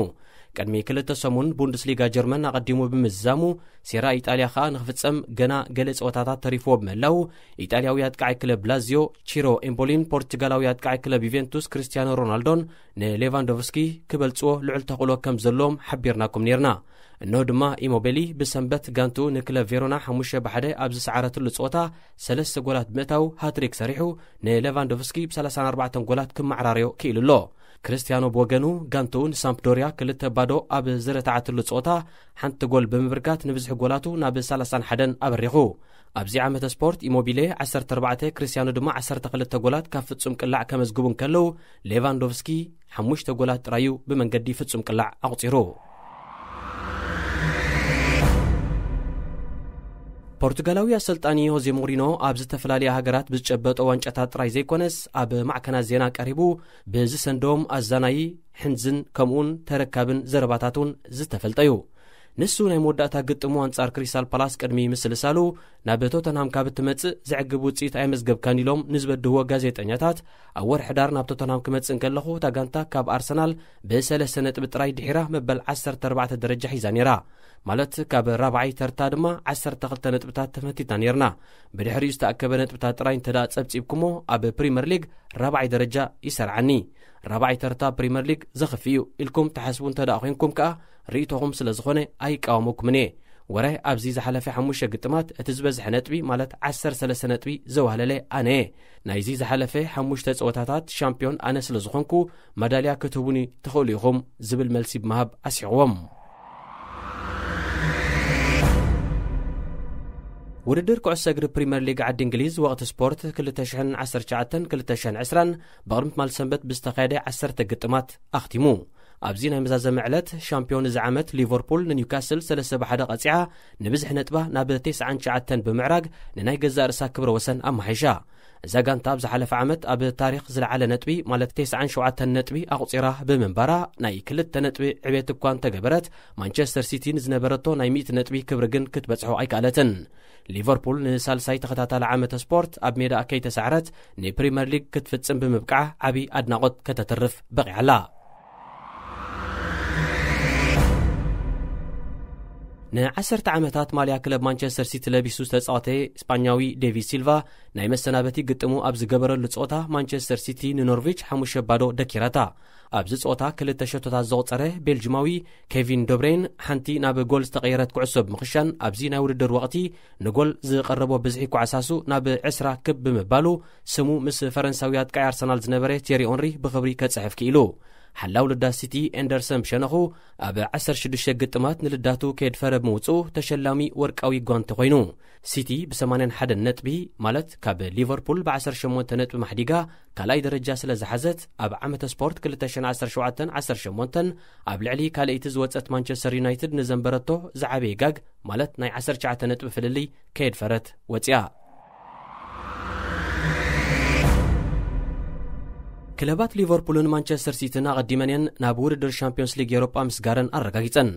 ቅድሚ ክልተ ሰሙን ቡንደስሊጋ ጀርመን ኣቐዲሙ ብምዝዛሙ፣ ሴራ ኢጣልያ ኸኣ ንኽፍጸም ገና ገለ ጸወታታት ተሪፍዎ ብምህላው፣ ኢጣልያዊ ኣጥቃዒ ክለብ ላዚዮ ቺሮ ኢምቦሊን ፖርቹጋላዊ ኣጥቃዒ ክለብ ዩቬንቱስ ክርስቲያኖ ሮናልዶን ንሌቫንዶቭስኪ ክበልጽዎ ልዑል ተኽእሎ ከም ዘለዎም ሓቢርናኩም ኔርና። እንሆ ድማ ኢሞቤሊ ብሰንበት ጋንቱ ንክለብ ቬሮና ሓሙሽተ ብሓደ ኣብ ዝሰዓረትሉ ጸወታ ሰለስተ ጎላት ብምእታው ሃትሪክ ሰሪሑ ንሌቫንዶቭስኪ ብሰላሳን ኣርባዕተን ጎላት ክመዓራርዮ ክኢሉ ኣሎ። ክርስቲያኖ ብወገኑ ጋንቱ ንሳምፕዶርያ ክልተ ባዶ ኣብ ዝረታዓትሉ ጸወታ ሓንቲ ጎል ብምብርካት ንብዝሒ ጎላቱ ናብ ሰላሳን ሓደን ኣበሪኹ። ኣብዚ ዓመተ ስፖርት ኢሞቢሌ ዓሰርተ ኣርባዕተ፣ ክርስቲያኖ ድማ ዓሰርተ ክልተ ጎላት ካብ ፍጹም ቅላዕ ከመዝግቡ እንከለዉ፣ ሌቫንዶቭስኪ ሓሙሽተ ጎላት ጥራዩ ብመንገዲ ፍጹም ቅላዕ ኣቑጺሩ። ፖርቱጋላዊ ኣሰልጣኒ ሆዜ ሞሪኖ ኣብ ዝተፈላለያ ሃገራት ብዝጨበጦ ዋንጫታት ጥራይ ዘይኮነስ፣ ኣብ ማዕከናት ዜና ቀሪቡ ብዝሰንዶም ኣዛናዪ፣ ሕንዝን ከምኡውን ተረካብን ዘረባታት እውን ዝተፈልጠ እዩ። ንሱ ናይ መወዳእታ ግጥሙ ኣንጻር ክሪስታል ፓላስ ቅድሚ ምስልሳሉ፣ ናብ ቶተንሃም ካብ እትመጽእ ዘዕግብ ውጽኢት ኣየመዝገብካን ኢሎም ንዝበድህዎ ጋዜጠኛታት፣ ኣብ ወርሒ ሕዳር ናብ ቶተንሃም ክመጽእ እንከለኹ፣ እታ ጋንታ ካብ ኣርሰናል ብሰለስተ ነጥቢ ጥራይ ድሒራ መበል ዓሰርተ ኣርባዕተ ደረጃ ሒዛ ነይራ። ማለት ካብ ራብዓይ ተርታ ድማ ዓሰርተ ክልተ ነጥብታት ተፈቲትና ነይርና። ብድሕሪኡ ዝተኣከበ ነጥብታት ጥራይ እንተ ደኣ ጸብጺብኩሞ፣ ኣብ ፕሪመር ሊግ ራብዓይ ደረጃ ይሰርዓኒ። ራብዓይ ተርታ ፕሪመር ሊግ ዘኽፊ እዩ ኢልኩም ትሓስቡ እንተ ደኣ ኮይንኩም ከኣ፣ ርእይቶኹም ስለ ዝኾነ ኣይቃወመኩምን እየ። ወረ ኣብዚ ዝሓለፈ ሓሙሽተ ግጥማት እቲ ዝበዝሐ ነጥቢ፣ ማለት ዓሰርተ ሰለስተ ነጥቢ ዘዋህለለ ኣነ እየ። ናይዚ ዝሓለፈ ሓሙሽተ ጸወታታት ሻምፒዮን ኣነ ስለ ዝኾንኩ፣ መዳልያ ክትህቡኒ ትኽእሉ ኢኹም ዝብል መልሲ ብምሃብ ኣስሒቕዎም። ውድድር ኩዕሶ እግሪ ፕሪምየር ሊግ ዓዲ እንግሊዝ ወቕቲ ስፖርት ክልተ ሽሕን ዓሰርተ ትሽዓተን ክልተ ሽሕን ዕስራን ብቕድሚ ትማል ሰንበት ብዝተኻየደ ዓሰርተ ግጥማት ኣኽቲሙ። ኣብዚ ናይ መዛዘሚ ዕለት ሻምፒዮን እዚ ዓመት ሊቨርፑል ንኒውካስል ሰለስተ ብሓደ ቀጺዓ፣ ንብዝሒ ነጥባ ናብ ተስዓን ትሽዓተን ብምዕራግ ንናይ ገዛእ ርእሳ ክብረ ወሰን ኣመሓይሻ። እዛ ጋንታ ኣብ ዝሓለፈ ዓመት ኣብ ታሪኽ ዝለዓለ ነጥቢ፣ ማለት ተስዓን ሸውዓተን ነጥቢ ኣቑጺራ ብምንባራ፣ ናይ ክልተ ነጥቢ ዕቤት እኳ እንተገበረት፣ ማንቸስተር ሲቲ ንዝነበረቶ ናይ ሚእቲ ነጥቢ ክብሪ ግን ክትበጽሖ ኣይከኣለትን። ሊቨርፑል ንሳልሳይ ተኸታታሊ ዓመተ ስፖርት ኣብ ሜዳ ከይተሳዕረት ንፕሪምየር ሊግ ክትፍጽም ብምብቃዓ ዓቢ ኣድናቖት ከተትርፍ በቒዓላ። ንዓሰርተ ዓመታት ማልያ ክለብ ማንቸስተር ሲቲ ለቢሱ ዝተጻወተ ስጳኛዊ ዴቪድ ሲልቫ፣ ናይ መሰናበቲ ግጥሙ ኣብ ዝገበረሉ ጸወታ፣ ማንቸስተር ሲቲ ንኖርዊች ሓሙሽተ ባዶ ደኪራታ። ኣብዚ ጸወታ ክልተ ሸቶታት ዘቑጸረ ቤልጅማዊ ኬቪን ዶብሬን፣ ሓንቲ ናብ ጎል ዝተቐየረት ኩዕሶ ብምኽሻን፣ ኣብዚ ናይ ውድድር ወቕቲ ንጎል ዝቐረቦ ብዝሒ ኳዕሳሱ ናብ ዕስራ ክብ ብምባሉ፣ ስሙ ምስ ፈረንሳዊ ኣጥቃዒ ኣርሰናል ዝነበረ ቴሪ ኦንሪ ብኽብሪ ከጽሕፍ ክኢሉ። ሓላው ልዳት ሲቲ ኤንደርሰን ብሸነኹ፣ ኣብ ዓሰርተ ሽዱሽተ ግጥማት ንልዳቱ ከየድፈረ ብምውጽኡ፣ ተሸላሚ ወርቃዊ ጓንቲ ኮይኑ። ሲቲ ብሰማንያን ሓደን ነጥቢ፣ ማለት ካብ ሊቨርፑል ብዓሰርተ ሸሞንተ ነጥቢ ማሕዲጋ ካልኣይ ደረጃ ስለ ዝሓዘት፣ ኣብ ዓመተ ስፖርት ክልተ ሽሕን ዓሰርተ ሸውዓተን ዓሰርተ ሸሞንተን ኣብ ልዕሊ ካልኣይቲ ዝወጸት ማንቸስተር ዩናይትድ ንዘንበረቶ ዝዓበየ ጋግ፣ ማለት ናይ ዓሰርተ ትሽዓተ ነጥቢ ፍልልይ ከየድፈረት ወጺኣ። ክለባት ሊቨርፑልን ማንቸስተር ሲቲን ኣቐዲመን እየን ናብ ውድድር ሻምፒዮንስ ሊግ ኤውሮጳ ምስጋረን ኣረጋጊጸን።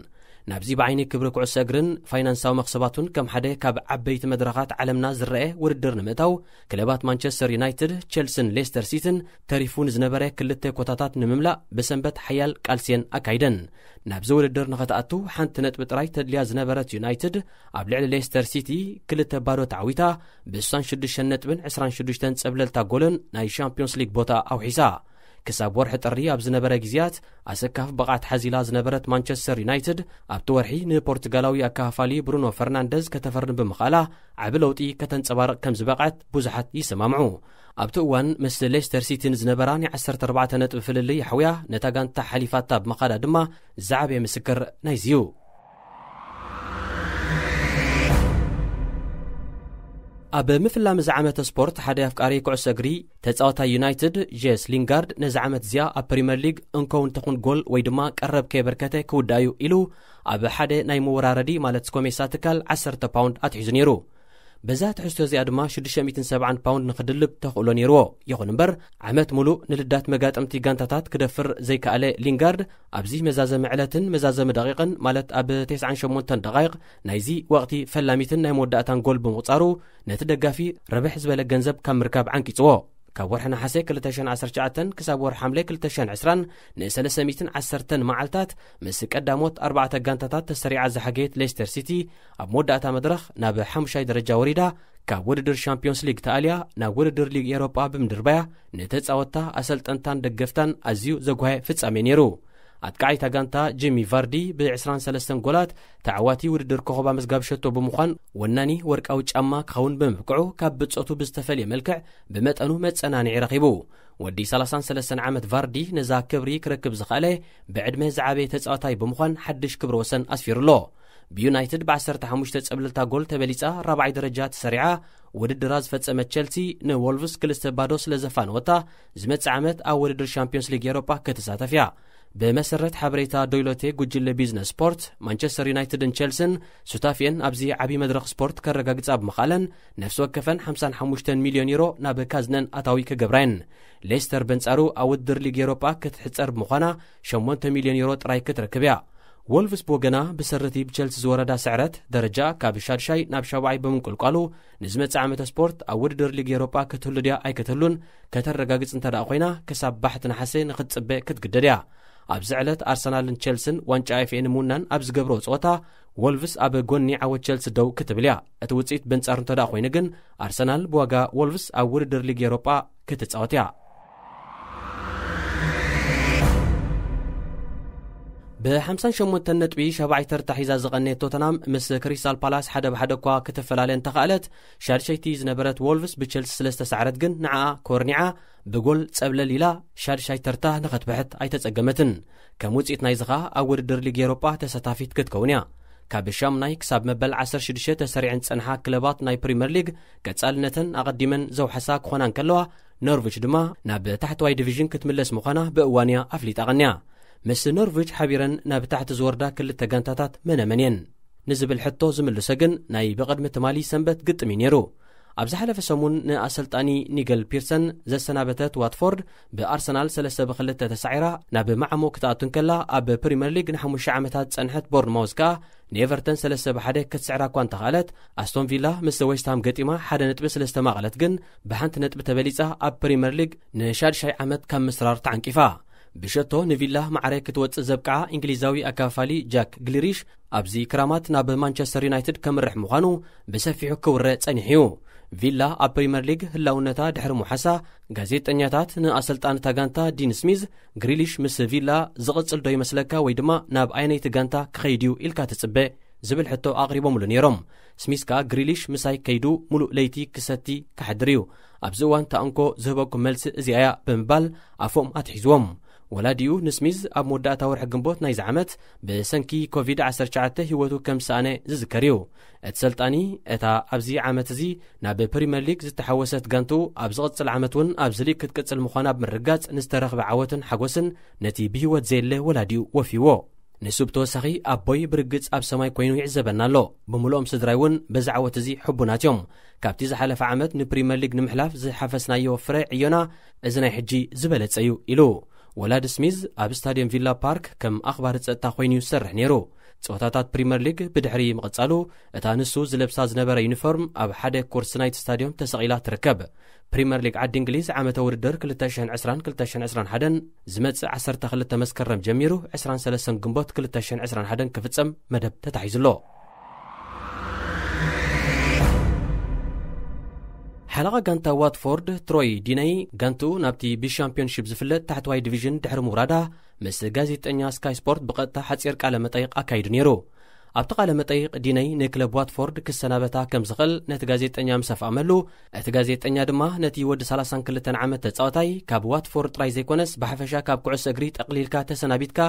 ናብዚ ብዓይኒ ክብሪ ኩዕሶ እግርን ፋይናንሳዊ መኽሰባቱን ከም ሓደ ካብ ዓበይቲ መድረኻት ዓለምና ዝረአ ውድድር ንምእታው፣ ክለባት ማንቸስተር ዩናይትድ፣ ቸልሲን ሌስተር ሲቲን ተሪፉ ንዝነበረ ክልተ ኮታታት ንምምላእ ብሰንበት ሓያል ቃልሲ እየን ኣካይደን። ናብዚ ውድድር ንኸትኣቱ ሓንቲ ነጥቢ ጥራይ ተድልያ ዝነበረት ዩናይትድ፣ ኣብ ልዕሊ ሌስተር ሲቲ ክልተ ባዶ ተዓዊታ፣ ብስሳን ሽዱሽተን ነጥብን ዕስራን ሽዱሽተን ጸብለልታ ጎልን ናይ ሻምፒዮንስ ሊግ ቦታ ኣውሒሳ። ክሳብ ወርሒ ጥሪ ኣብ ዝነበረ ግዜያት ኣሰካፊ ብቕዓት ሓዚላ ዝነበረት ማንቸስተር ዩናይትድ፣ ኣብቲ ወርሒ ንፖርቱጋላዊ ኣካፋፋሊ ብሩኖ ፈርናንደዝ ከተፈርም ብምኽኣላ፣ ዓቢ ለውጢ ከተንጸባርቕ ከም ዝበቕዐት ብዙሓት ይሰማምዑ። ኣብቲ እዋን ምስ ሌስተር ሲቲ ንዝነበራ ናይ ዓሰርተ ኣርባዕተ ነጥቢ ፍልልይ ኣሕውያ፣ ነታ ጋንታ ሓሊፋታ ብምኻዳ ድማ ዝዓበየ ምስክር ናይዚ እዩ። ኣብ ምፍላም እዚ ዓመተ ስፖርት፣ ሓደ ኣፍቃሪ ኩዕሶ እግሪ፣ ተጻዋታይ ዩናይትድ ጄስ ሊንጋርድ፣ ነዚ ዓመት እዚኣ ኣብ ፕሪምየር ሊግ እንኮ እውን ተኹን ጎል ወይ ድማ ቀረብ ከየበርከተ ክውዳእ እዩ ኢሉ፣ ኣብ ሓደ ናይ መወራረዲ፣ ማለት ስኮሜሳ ትካል፣ ዓሰርተ ፓውንድ ኣትሒዙ ነይሩ። በዛ ትሕዝቶ እዚኣ ድማ ሽዱሽተ ሚእትን ሰብዓን ፓውንድ ንኽድልብ ተኽእሎ ነይርዎ። ይኹን እምበር፣ ዓመት ሙሉእ ንልዳት መጋጥምቲ ጋንታታት ክደፍር ዘይከኣለ ሊንጋርድ፣ ኣብዚ መዛዘሚ ዕለትን መዛዘሚ ደቂቕን፣ ማለት ኣብ ተስዓን ሸሞንተን ደቓይቕ ናይዚ ወቕቲ፣ ፈላሚትን ናይ መወዳእታን ጎል ብምቑጻሩ፣ ነቲ ደጋፊ ርብሕ ዝበለ ገንዘብ ካብ ምርካብ ዓንቂጽዎ። ካብ ወርሒ ነሓሰ ክልተ ሽሕን ዓሰርተ ትሽዓተን ክሳብ ወርሒ ሓምለ ክልተ ሽሕን ዕስራን ንሰለስተ ሚእትን ዓሰርተን መዓልታት ምስ ቀዳሞት ኣርባዕተ ጋንታታት ተሰሪዓ ዝሓገየት ሌስተር ሲቲ፣ ኣብ መወዳእታ መድረኽ ናብ ሓሙሻይ ደረጃ ወሪዳ፣ ካብ ውድድር ሻምፒዮንስ ሊግ ተኣልያ ናብ ውድድር ሊግ ኤውሮጳ ብምድርባያ፣ ንተጻወትታ፣ ኣሰልጠንታን ደገፍታን ኣዝዩ ዘጓየ ፍጻሜ ነይሩ። ኣጥቃዒታ ጋንታ ጂሚ ቫርዲ ብ ዕስራን ሰለስተን ጎላት ተዓዋቲ ውድድር ኮኸብ ኣመዝጋቢ ሸቶ ብምዃን፣ ወናኒ ወርቃዊ ጫማ ክኸውን ብምብቅዑ፣ ካብ ብጾቱ ብዝተፈልየ መልክዕ ብመጠኑ መጸናንዒ ረኺቡ። ወዲ ሰላሳን ሰለስተን ዓመት ቫርዲ ነዛ ክብሪ ክረክብ ዝኸኣለ ብዕድመ ዝዓበየ ተጻዋታይ ብምዃን ሓድሽ ክብረ ወሰን ኣስፊሩ ኣሎ። ብዩናይትድ ብ ዓሰርተ ሓሙሽተ ጸብለልታ ጎል ተበሊጻ ራብዓይ ደረጃ ተሰሪዓ ውድድራ ዝፈጸመት ቸልሲ፣ ንዎልቭስ ክልተ ባዶ ስለ ዘፋነወታ፣ ዝመጽእ ዓመት ኣብ ውድድር ሻምፒዮንስ ሊግ ኤውሮጳ ክትሳተፍ እያ። ብመሰረት ሓበሬታ ዶይሎቴ ጉጅለ ቢዝነስ ስፖርት፣ ማንቸስተር ዩናይትድን ቸልስን ሱታፊየን ኣብዚ ዓቢ መድረኽ ስፖርት ከረጋግጻ ብምኻለን፣ ነፍሲ ወከፈን ሓምሳን ሓሙሽተን ሚልዮን ዩሮ ናብ ካዝነን ኣታዊ ክገብራየን። ሌስተር በንጻሩ ኣብ ውድድር ሊግ ኤሮጳ ክትሕጸር ብምዃና፣ ሸሞንተ ሚልዮን ዩሮ ጥራይ ክትረክብ እያ። ወልቭስ ብወገና፣ ብሰረቲ ብቸልሲ ዝወረዳ ስዕረት ደረጃ ካብ ሻድሻይ ናብ ሻብዓይ ብምንቁልቋሉ፣ ንዝመጽእ ዓመተ ስፖርት ኣብ ውድድር ሊግ ኤሮጳ ክትህሉ ድያ ኣይክትህሉን ከተረጋግጽ እንተ ደኣ ኮይና፣ ክሳብ ባሕቲ ነሓሰ ንክትጽበ ክትግደድ እያ። ኣብዚ ዕለት ኣርሰናልን ቸልስን ዋንጫ ኤፍ ኤ ንምውናን ኣብ ዝገብሮ ጸወታ፣ ወልቭስ ኣብ ጎኒ ዓወት ቸልሲ ደው ክትብል እያ። እቲ ውጽኢት በንጻሩ እንተ ደኣ ኮይኑ ግን፣ ኣርሰናል ብዋጋ ወልቭስ ኣብ ውድድር ሊግ ኤሮጳ ክትጻወት እያ። ብ ሓምሳን ሸሞንተን ነጥቢ ሻብዓይ ተርታ ሒዛ ዝቐነየት ቶተናም፣ ምስ ክሪስታል ፓላስ ሓደ ብሓደ እኳ ክትፈላለ እንተኸኣለት፣ ሻድሸይቲ ዝነበረት ወልቭስ ብቸልሲ ስለ ዝተሳዕረት ግን፣ ንዓኣ ኮርኒዓ ብጎል ጸብለል ኢላ ሻድሻይ ተርታ ንኸትብሕት ኣይተጸገመትን። ከም ውጽኢት ናይዚ ኸኣ፣ ኣብ ውድድር ሊግ ኤሮጳ ተሳታፊት ክትከውን እያ። ካብ ሻሙናይ ክሳብ መበል ዓሰርተ ሽዱሽተ ተሰሪዐን ዝጸንሓ ክለባት ናይ ፕሪምየር ሊግ፣ ቀጻልነተን ኣቐዲመን ዘውሓሳ ክኾና እንከለዋ፣ ኖርዊች ድማ ናብ ታሕተዋይ ዲቪዥን ክትምለስ ምዃና ብእዋን እያ ኣፍሊጣ ቀንያ። ምስ ኖርዊች ሓቢረን ናብ ታሕቲ ዝወርዳ ክልተ ጋንታታት መነመን እየን ንዝብል ሕቶ ዝምልሶ ግን፣ ናይ ብቕድሚ ትማሊ ሰንበት ግጥም እዩ ነይሩ። ኣብ ዝሓለፈ ሰሙን ንኣሰልጣኒ ኒገል ፒርሰን ዘሰናበተት ዋትፎርድ፣ ብኣርሰናል ሰለስተ ብክልተ ተሳዒራ ናብ ማዕሞ ክትኣቱ እንከላ፣ ኣብ ፕሪምየር ሊግ ንሓሙሽተ ዓመታት ዝጸንሐት ቦርንማውዝ ከኣ ንኤቨርተን ሰለስተ ብሓደ ክትስዕራ እኳ እንተኽኣለት፣ ኣስቶን ቪላ ምስ ዌስትሃም ገጢማ ሓደ ነጥቢ ስለ ዝተማቐለት ግን፣ ብሓንቲ ነጥቢ ተበሊጻ ኣብ ፕሪምየር ሊግ ንሻድሻይ ዓመት ካብ ምስራር ተዓንቂፋ። ብሸቶ ንቪላ ማዕረ ክትወጽእ ዘብቅዓ እንግሊዛዊ ኣካፋሊ ጃክ ግሊሪሽ፣ ኣብዚ ክራማት ናብ ማንቸስተር ዩናይትድ ከምርሕ ምዃኑ ብሰፊሑ ክውረ ጸኒሑ እዩ። ቪላ ኣብ ፕሪምየር ሊግ ህላውነታ ድሕሪ ምውሓሳ፣ ጋዜጠኛታት ንኣሰልጣኒ እታ ጋንታ ዲን ስሚዝ፣ ግሪሊሽ ምስ ቪላ ዝቕጽል ዶ ይመስለካ ወይ ድማ ናብ ኣየነይቲ ጋንታ ክኸይድ እዩ ኢልካ ትጽበ? ዝብል ሕቶ ኣቕሪቦምሉ ነይሮም። ስሚዝ ከኣ፣ ግሪሊሽ ምሳይ ከይዱ ምሉእ ለይቲ ክሰቲ ክሓድር እዩ። ኣብዚ እዋን እታ እንኮ ዝህበኩም መልሲ እዚኣ እያ ብምባል ኣፎም ኣትሒዝዎም። ወላዲኡ ንስሚዝ ኣብ መወዳእታ ወርሒ ግንቦት ናይዚ ዓመት ብሰንኪ ኮቪድ ዓሰርተ ትሽዓተ ህይወቱ ከም ዝሰኣነ ዝዝከር እዩ። እቲ ሰልጣኒ፣ እታ ኣብዚ ዓመት እዚ ናብ ፕሪምየር ሊግ ዝተሓወሰት ጋንቱ፣ ኣብ ዝቕጽል ዓመት እውን ኣብዚ ሊግ ክትቅጽል ምዃና ብምርግጋጽ፣ ንዝተረኽበ ዓወትን ሓጎስን ነቲ ብህይወት ዘየለ ወላዲኡ ወፍይዎ። ንሱ ብተወሳኺ፣ ኣቦይ ብርግጽ ኣብ ሰማይ ኮይኑ ይዕዘበና ኣሎ። ብምልኦም ስድራይ እውን በዚ ዓወት እዚ ሕቡናት እዮም። ካብቲ ዝሓለፈ ዓመት ንፕሪምየር ሊግ ንምሕላፍ ዝሓፈስናዮ ፍረ ዕዮና፣ እዚ ናይ ሕጂ ዝበለጸ እዩ፣ ኢሉ። ወላዲ ስሚዝ ኣብ ስታድየም ቪላ ፓርክ ከም ኣኽባሪ ጸጥታ ኮይኑ እዩ ዝሰርሕ ነይሩ። ጸወታታት ፕሪምየር ሊግ ብድሕሪ ምቕጻሉ፣ እታ ንሱ ዝለብሳ ዝነበረ ዩኒፎርም ኣብ ሓደ ኮርሲ ናይቲ ስታድዮም ተሰቒላ ትርከብ። ፕሪምየር ሊግ ዓዲ እንግሊዝ ዓመተ ውድድር ክልተ ሽሕን ዕስራን ክልተ ሽሕን ዕስራን ሓደን ዝመጽእ ዓሰርተ ክልተ መስከረም ጀሚሩ፣ ዕስራን ሰለስተን ግንቦት ክልተ ሽሕን ዕስራን ሓደን ክፍጸም መደብ ተታሒዙ ኣሎ። ሓለቓ ጋንታ ዋትፎርድ ትሮይ ዲነይ፣ ጋንቱ ናብቲ ብሻምፒዮንሺፕ ዝፍለጥ ታሕተዋይ ዲቪዥን ድሕሪ ምውራዳ፣ ምስ ጋዜጠኛ ስካይ ስፖርት ብቐጥታ ሓጺር ቃለ መጠይቕ ኣካይዱ ነይሩ። ኣብቲ ቃለ መጠይቕ፣ ዲነይ ንክለብ ዋትፎርድ ክሰናበታ ከም ዝኽእል ነቲ ጋዜጠኛ ምስ ኣፍኣመሉ፣ እቲ ጋዜጠኛ ድማ፣ ነቲ ወዲ ሰላሳን ክልተን ዓመት ተጻዋታይ፣ ካብ ዋትፎርድ ጥራይ ዘይኮነስ ብሓፈሻ ካብ ኩዕሶ እግሪ ጠቕሊልካ ተሰናቢትካ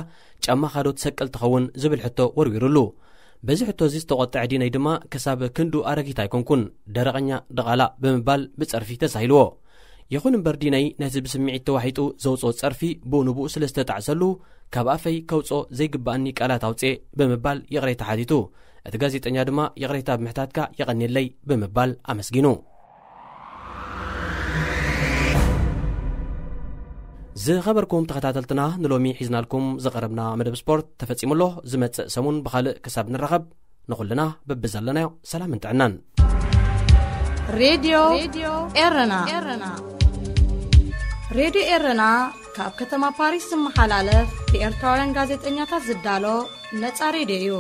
ጫማኻ ዶ ትሰቅል ትኸውን ዝብል ሕቶ ወርዊሩሉ። በዚ ሕቶ እዚ ዝተቖጥዐ ዲነይ ድማ፣ ክሳብ ክንዱ ኣረጊት ኣይኮንኩን፣ ደረቐኛ ድቓላ ብምባል ብጸርፊ ተሳሂልዎ። ይኹን እምበር፣ ዲነይ ነቲ ብስምዒት ተዋሒጡ ዘውጽኦ ጸርፊ ብኡ ንብኡ ስለ ዝተጣዕሰሉ፣ ካብ ኣፈይ ከውጽኦ ዘይግብኣኒ ቃላት ኣውጽኤ ብምባል ይቕሬታ ሓቲቱ። እቲ ጋዜጠኛ ድማ፣ ይቕሬታ ብምሕታትካ የቐንየለይ ብምባል ኣመስጊኑ። ዝኸበርኩም ተኸታተልትና፣ ንሎሚ ሒዝናልኩም ዝቐረብና መደብ ስፖርት ተፈጺሙ ኣሎ። ዝመጽእ ሰሙን ብኻልእ ክሳብ ንራኸብ፣ ንኹልና በብዘለናዮ ሰላምን ጥዕናን። ሬድዮ ኤረና። ሬድዮ ኤረና ካብ ከተማ ፓሪስ ዝመሓላለፍ ብኤርትራውያን ጋዜጠኛታት ዝዳሎ ነጻ ሬድዮ እዩ።